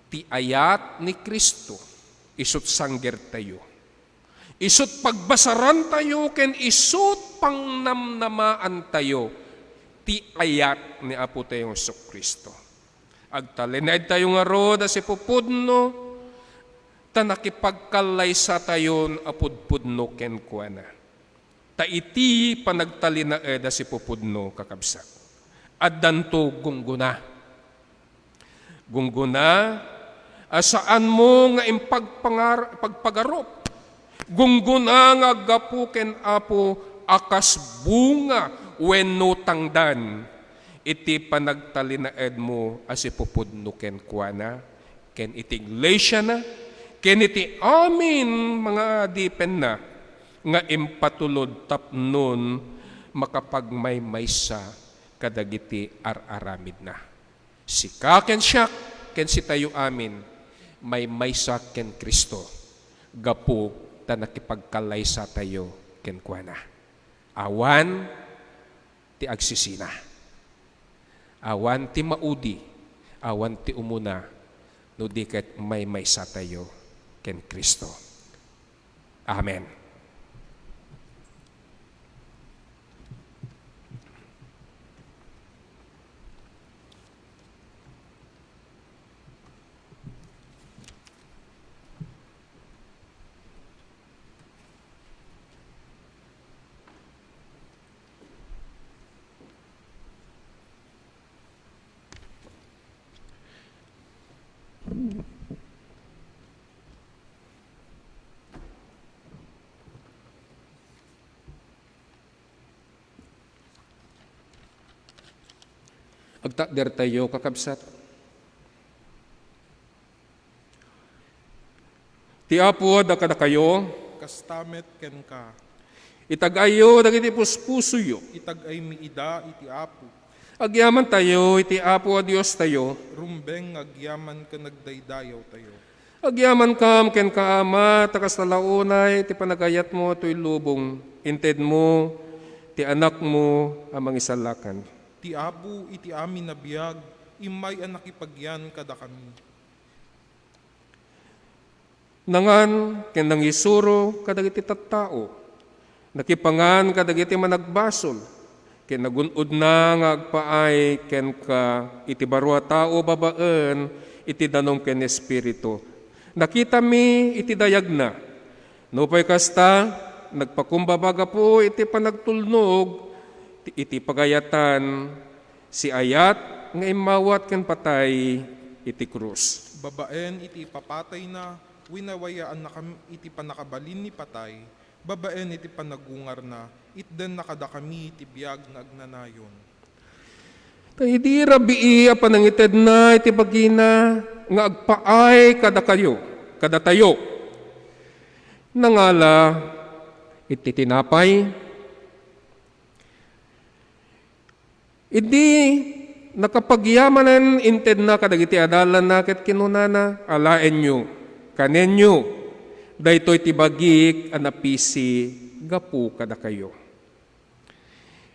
Ti ayat ni Cristo isut sanggertayo. Isut pagbasarantayo ken isut pangnamnamaantayo ti ayat ni Apo tayo Jesu-Cristo. Agtalinaedtayo ngarud a sipupudno, ta nakipagkallaysatayon a pudpudno kenkuana. Ta iti panagtalinaed a sipupudno, kakabsat, addanto gunggona. Gunggona a saanmo nga impagpangar-, pagpagarup. Gunggona nga aggapu ken Apo a kas bunga wenno tangdan iti panagtalinaedmo a sipupudno kenkuana ken iti iglesiana ken iti amin mga adipenna nga impatulod tapnon makapagmaymaysa kadagiti ar-aramidna. Sika ken siak ken sitayo amin, maymaysa ken Cristo gapu ta nakipagkallaysatayo kenkuana. Awan ti agsisina. Awan ti maudi, awan ti umuna, no di ket maymaysatayo ken Cristo. Amen. Agtakdertayo, kakabsat. Ti Apo adda kadakayo. Kasta met kenka. Itag-ayyo dagiti puspusoyo. Itag-aymi ida iti Apo. Agyamantayo iti Apo a Diostayo. Rumbeng nga agyaman ken agdaydayawtayo. Agyamankam kenka, Ama, ta kasta la unay ti panagayatmo toy lubong, intedmo ti Anakmo a Mangisalakan. Ti Apo iti amin a biag, immay a nakipagyan kadakami. Nangan ken nangisuro kadagiti tattao. Nakipangan kadagiti managbasol, ken nagun-odna nga agpaay kenka iti baro a tao babaen iti danum ken Espiritu. Nakitami iti dayagna. Nupay kasta, nagpakumbaba gapu iti panagtulnog ti, iti pagayatan, siayat nga immawat ken patay iti krus. Babaen iti ipapatayna, winawayaannakami iti pannakabalin ni patay, babaen iti panagungarna, itdenna kadakami ti biag nga agnanayon. Ta idi rabii a panangitedna iti bagina nga agpaay kadakayo, kadatayo, nangala iti tinapay, idi nakapagyamanen, intedna kadagiti adalanna ket kinunana, "Alaenyo, kanenyo, daytoy ti bagik a napisi gapu kadakayo."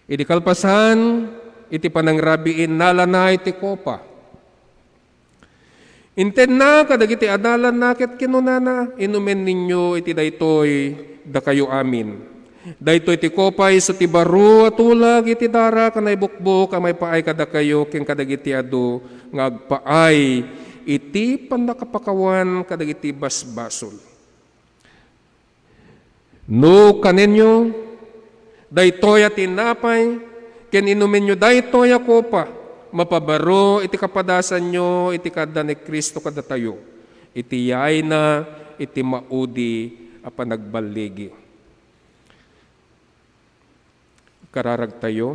Idi kalpasan iti panangrabii, nalana iti kopa. Intedna kadagiti adalanna ket kinunana, "Inumenyo iti daytoy, dakayo amin. Daytoy ti kopa isu ti baro a tulag iti darak a naibukbok a maipaay kadakayo ken kadagiti adu nga agpaay iti pannakapakawan kadagiti basbasol." No kanenyo daytoy a tinapay ken inumenyo daytoy a kopa, Mapabaro iti kapadasanyo iti kaadda ni Cristo kadatayo, iti yayna iti maudi a panagballigi. Kararagtayo.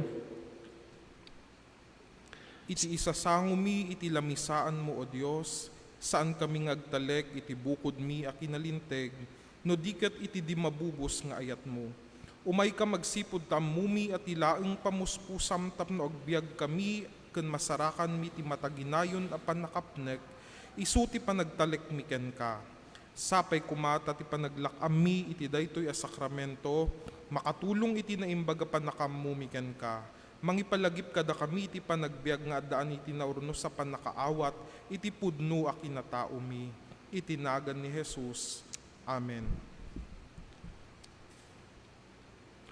Iti isasangomi iti lamisaanmo, O Dios, saankami nga agtalek iti bukodmi a kinalinteg, no di ket iti di mabubos nga ayatmo. Umayka magsipud ta ammomi a ti laeng pamuspusam tapno agbiagkami ken masarakanmi ti mataginayon a pannakapnek, isu ti panagtalekmi kenka. Sapay koma ta ti panaglak-ammi iti daytoy a sakramento, makatulong iti naimbag a pannakaammomi kenka. Mangipalagip kadakami iti panagbiag nga addaan iti naurnos a pannakaawat iti pudno a kinataomi. Iti nagan ni Jesus. Amen.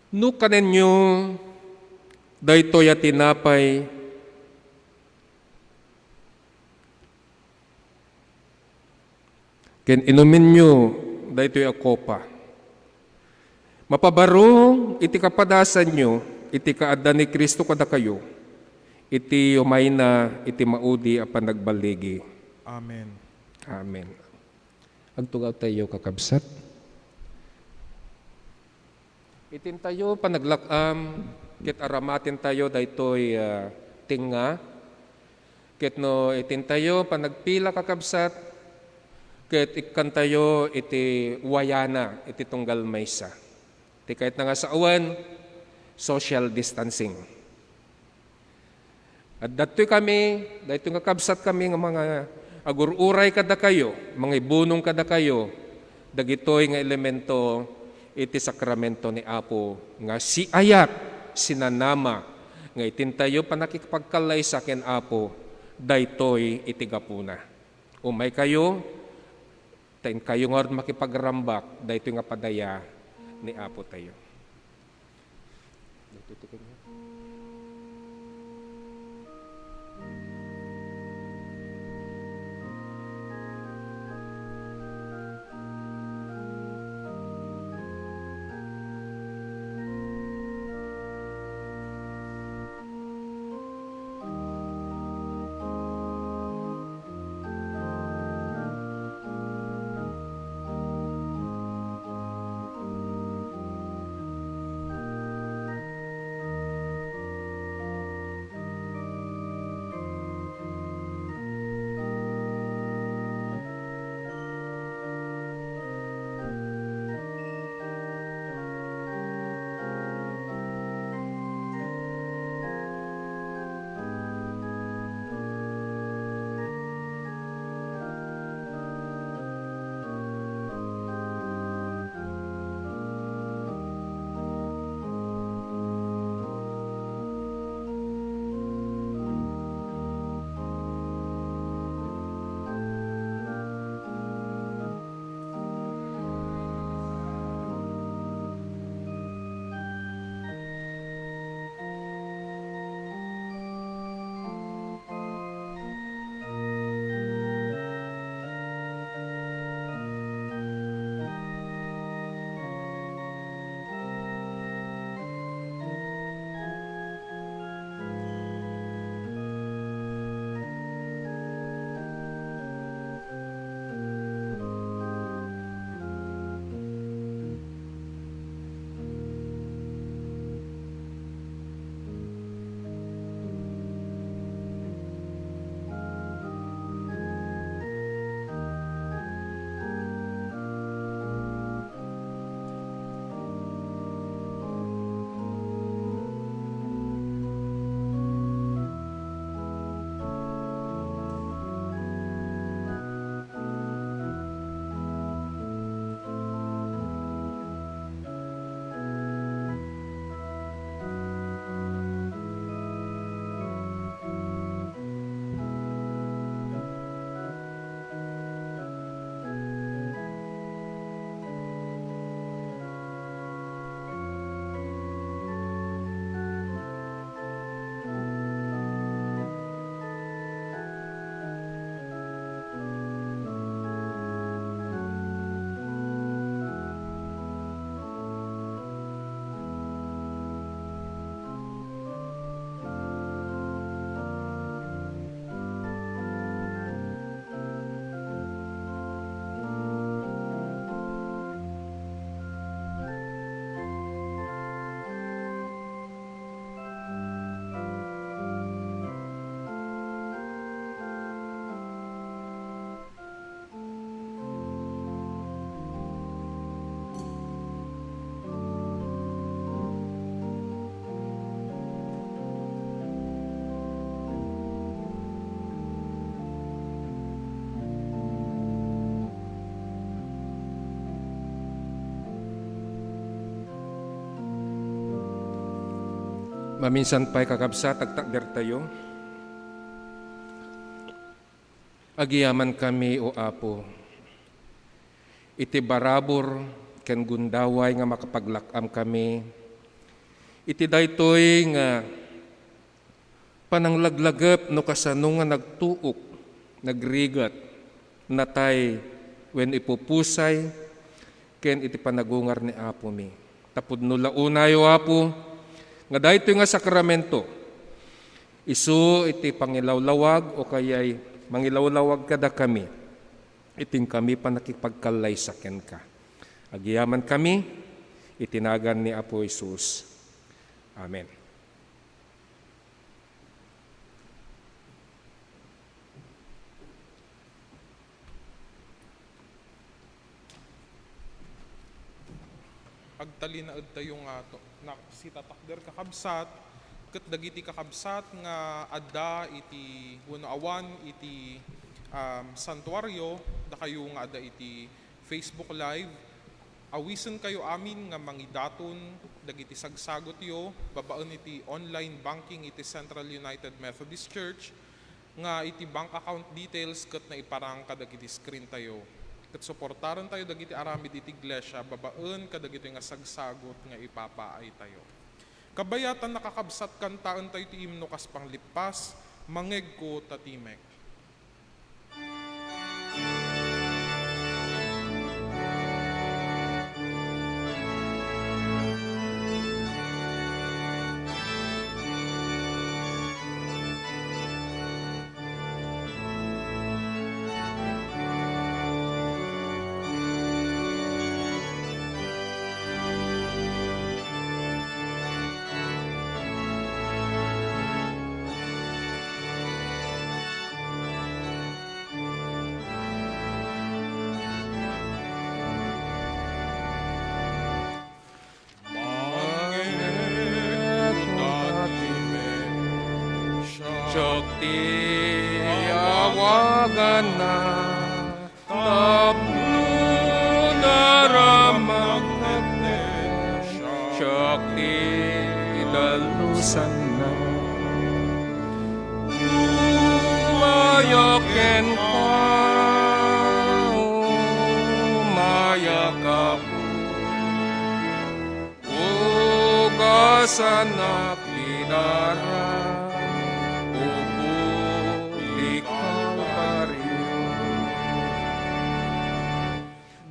No kanenyo daytoy a tinapay ken inumenyo daytoy a kopa, mapabaro iti kapadasanyo iti kaadda ni Cristo kadakayo, iti umayna iti maudi a panagballigi. Amen. Amen. Agtugawtayo, kakabsat. Itintayo panaglak-am ket aramatentayo daytoy, ah, tengnga. Ket no itintayo panagpila, kakabsat, ket ikkantayo iti wayana iti tunggal maysa. Ti kayatna nga sawen, social distancing. Addattoy kami, daytoy nga kabsat kami nga mga agur-uray kadakayo, mangibunong kadakayo, dagitoy nga elemento iti sakramento ni Apo nga siayat, sinanama, nga itintayo pannakipagkallaysa ken Apo, daytoy iti gapuna. Umaykayo, ta inkayo ngarud makipagrambak daytoy nga padaya ni Apo tayo. Daytoy ti kanya. Maminsan pay, kakabsat, agtakdertayo. Agyamankami, O Apo, iti barabur ken gundaway nga makapaglak-amkami iti daytoy nga pananglaglagip no kasano nga nagtuok, nagrigat, natay, wenno ipupusay ken iti panagungar ni Apomi. Ta pudno la unay, O Apo, nga daytoy nga sakramento, isu iti pangilawlawag o kayay mangilawlawag kadakami, iti inkami pannakipagkallaysa kenka. Agyamankami iti nagan ni Apo Jesus. Amen. Agtalinaedtayo nga to, na, sitatakder, kakabsat, ket dagiti kakabsat nga adda iti, wenno awan iti, um, santuario, dakayo nga adda iti Facebook Live, awisenkayo amin nga mangidaton dagiti sagsagutyo babaen iti online banking iti Central United Methodist Church, nga iti bank account details ket naiparang kadagiti screen tayo. Ket suportarentayo dagiti aramid iti iglesia babaen kadagitoy nga sagsagut nga ipapaaytayo. Kabayatan, kakabsat, kantaentayo ti imno kas panglippas, Mangegko ta timek. Siak ti awaganna, tapno naramakna, siak ti dalusanna. Umayak kenka, umayak, Apo. Ugasanak ti daram, upo ti Kalbario.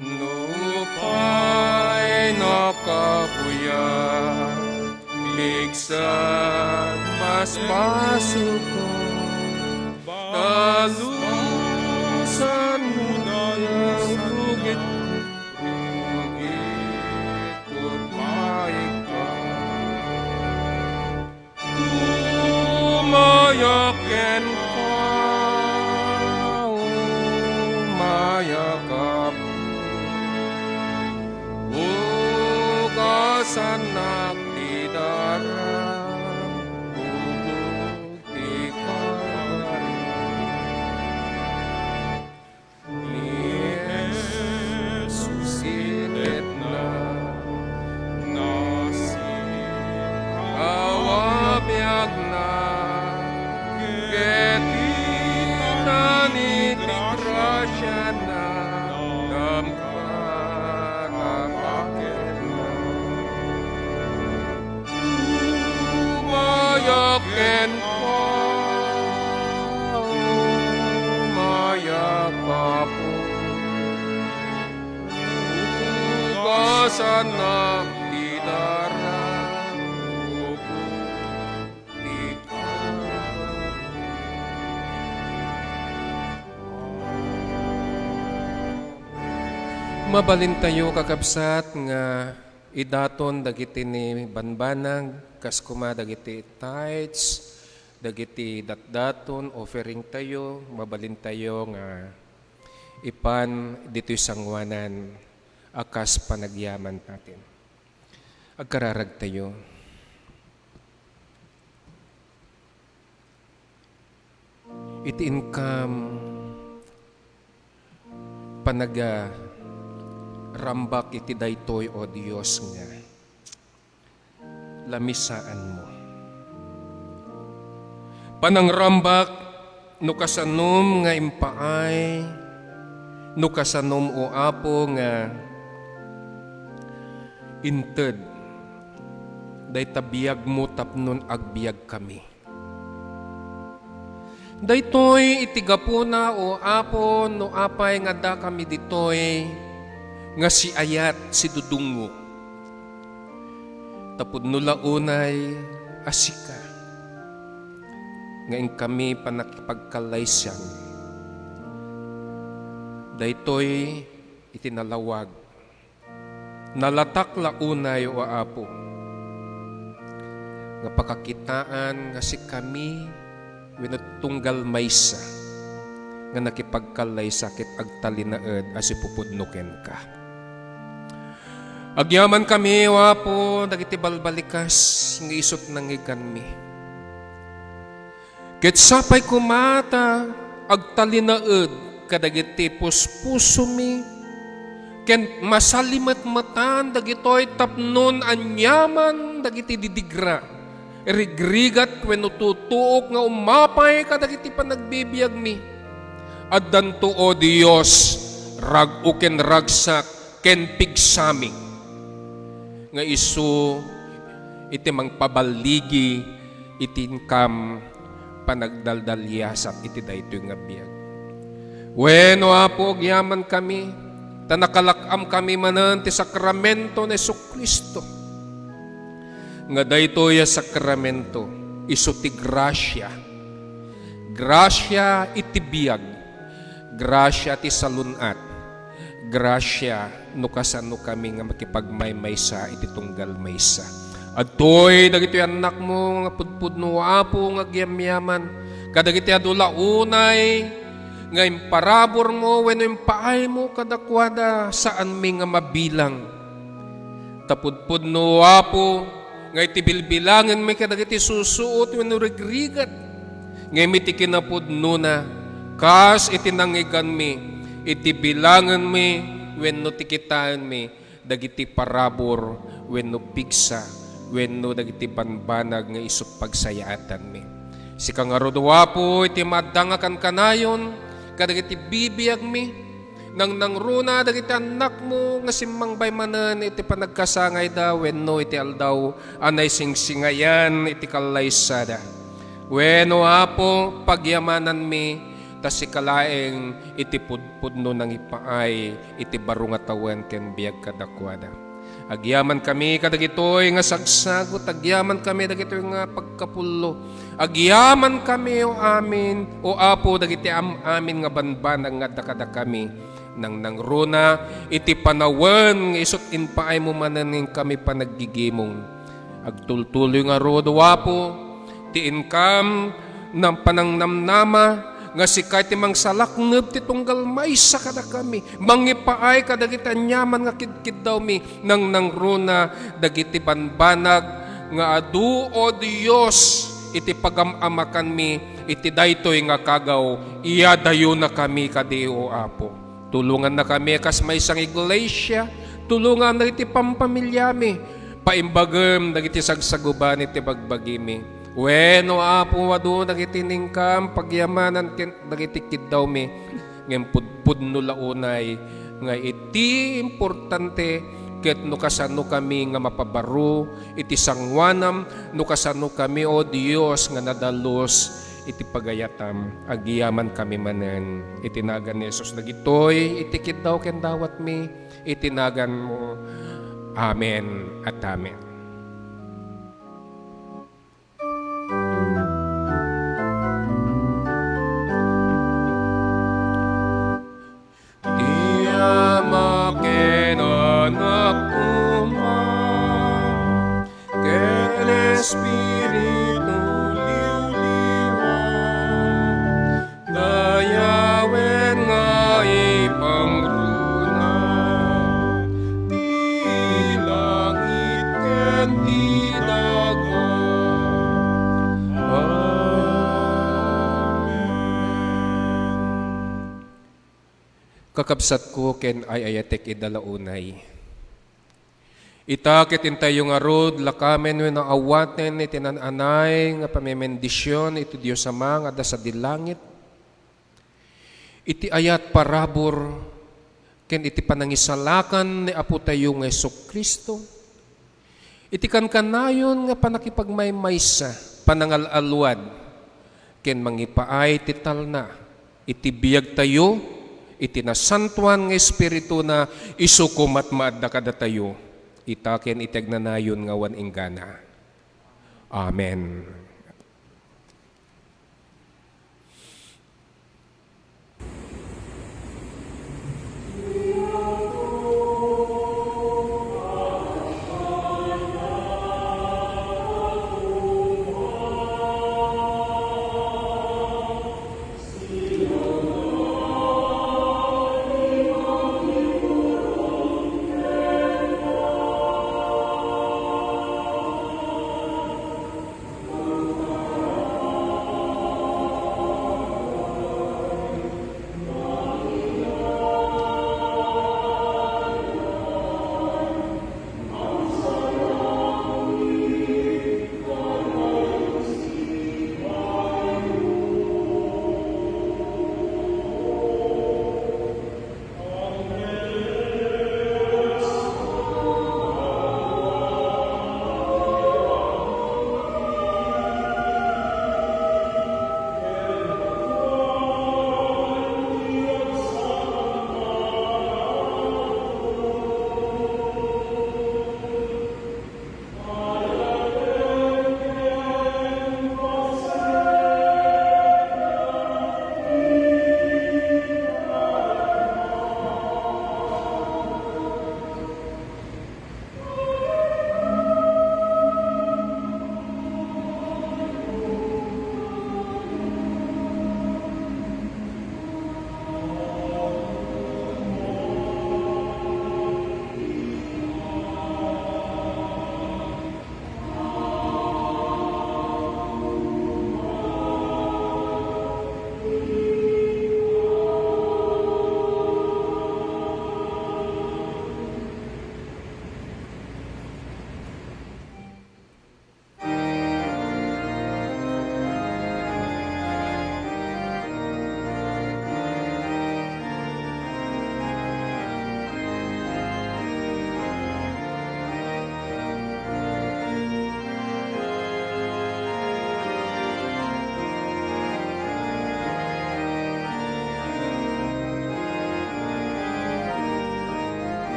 Nupay nakapuyat, pigsat, basbasol ko, dalusanmo ti rugit, rugit. Umayak kenka, umayak, Apo. Ugasanak ti daram, upo ti Kalbario. Ni Jesus initna, nasikaw a biagna, ket itan iti grasiana, damka a paketna. Umayak kenka, umayak, Apo. Ugasanak ti daram, upo ti Kalbario. Mabalintayo, kakabsat, nga idaton dagiti ni bambanag, kas koma dagiti tithes, dagiti datdaton, offering tayo, mabalintayo nga ipan ditoy sangoanan a kas panagyaman natin. Agkararag tayo. Iti inkam panagarambak iti daytoy, O Dios, nga lamisaanmo. Panangrambak, no kasanom nga impaay, no kasanom, O Apo, nga inted dayta biagmo tapnon agbiagkami. Daytoy iti gapuna, O Apo, no apay nga addakami ditoy nga siayat, sidudungngo. Tapno la unay a sika nga inkami panakipagkallaysian. Daytoy iti nalawag. Nalatak la unay, O Apo, nga pakakitaan nga sikami wenno tunggal maysa nga nakipagkallaysa ket agtalinaed a sipupudno kenka. Agyamankami, O Apo, dagiti balbalikas nga isut' nangngeganmi. Ket sapay koma ta agtalinaed kadagiti puspusomi, ken masalimetmetan dagitoy tapnon aniaman dagiti didigra, rigrigat wenno tutuok nga umapay kadagiti panagbibiagmi. Addanto, O Dios, rag-o ken ragsak ken pigsami, nga isu iti mangpaballigi iti inkam panagdaldaliasat iti daytoy nga biag. Wen, O Apo, agyamankami, ta nakalak-amkami manen ti sakramento ni Jesu-Cristo, nga daytoy a sakramento isu ti grasia. Grasia iti biag, grasia ti salun-at, grasia no kasano kami nga makipagmaymaysa iti tunggal maysa. Adtoy dagitoy annakmo nga pudpudno, Apo, nga agyamyaman kadagiti adu la unay nga imparaburmo wenno impaaymo kadakuada, saanmi nga mabilang. Ta pudpudno, Apo, nga iti bilbilangenmi kadagiti susuot wenno rigrigat, ngem iti kinapudnona, kas iti nangngeganmi, iti bilangenmi wenno ti kitaenmi dagiti parabur wenno pigsa wenno dagiti banbanag nga isu ti pagsayaatanmi. Sika ngarud, O Apo, iti maadda nga kankanayon kadagiti bibiagmi, nangnangruna dagiti annakmo nga simmangbay manen iti panagkasangayda wenno iti aldaw a naisingsingayan iti kallaysada. Wen, O Apo, pagyamananmi, ta sika laeng iti pudpudno nangipaay iti baro nga tawen ken biag kadakuada. Agyamankami kadagitoy nga sagsagut, agyamankami dagitoy nga pagkapullo, agyamankami, O amin, O Apo, dagiti am-amin nga banbanag nga adda kadakami. Nangnangruna iti panawen nga isut' impaaymo manen nga inkami panaggigimong. Agtultuloy ngarud, O Apo, ti inkam nga panangnamnama nga sika ti mangsalakneb ti tunggal maysa kadakami, mangipaay kadagiti aniaman nga kidkiddawmi, nangnangruna dagiti banbanag nga adu, O Dios, iti pagam-amakanmi iti daytoy nga kagaw. Iyadayonakami kadi, O Apo. Tulongannakami a kas maysa nga iglesia, tulongam dagiti pampamiliami, paimbagem dagiti sagsaguban iti bagbagimi. Wen, O Apo, adu dagiti inkam pagyamanan ken dagiti kiddawmi, ngem pudpudno la unay nga iti importante ket no kasano kami nga mapabaro iti sanguanam, no kasano kami, O Dios, nga nadalus iti pagayatam, agyamankami manen iti nagan ni Jesus dagitoy iti kiddaw ken dawatmi iti naganmo. Amen at amen. Ti Ama ken Anak koma ken Espiritu Liwliwa, dayawen nga ipangruna ti langit ken ti daga. Amen. Kakabsatko ken ay-ayatek ida la unay. Ita ket intayo ngarud, lakamen wenno awaten iti naan-anay nga pamemendisyon iti Dios Ama nga adda sadi langit, iti ayat parabur ken iti panangisalakan ni Apotayo nga Jesu-Cristo, iti kankanayon nga pannakipagmaymaysa, panangal-alwad, ken mangipaay ti talna iti biagtayo iti nasantoan nga Espirituna, isu koma ti maadda kadatayo, ita ken iti agnanayon nga awan inggana. Amen.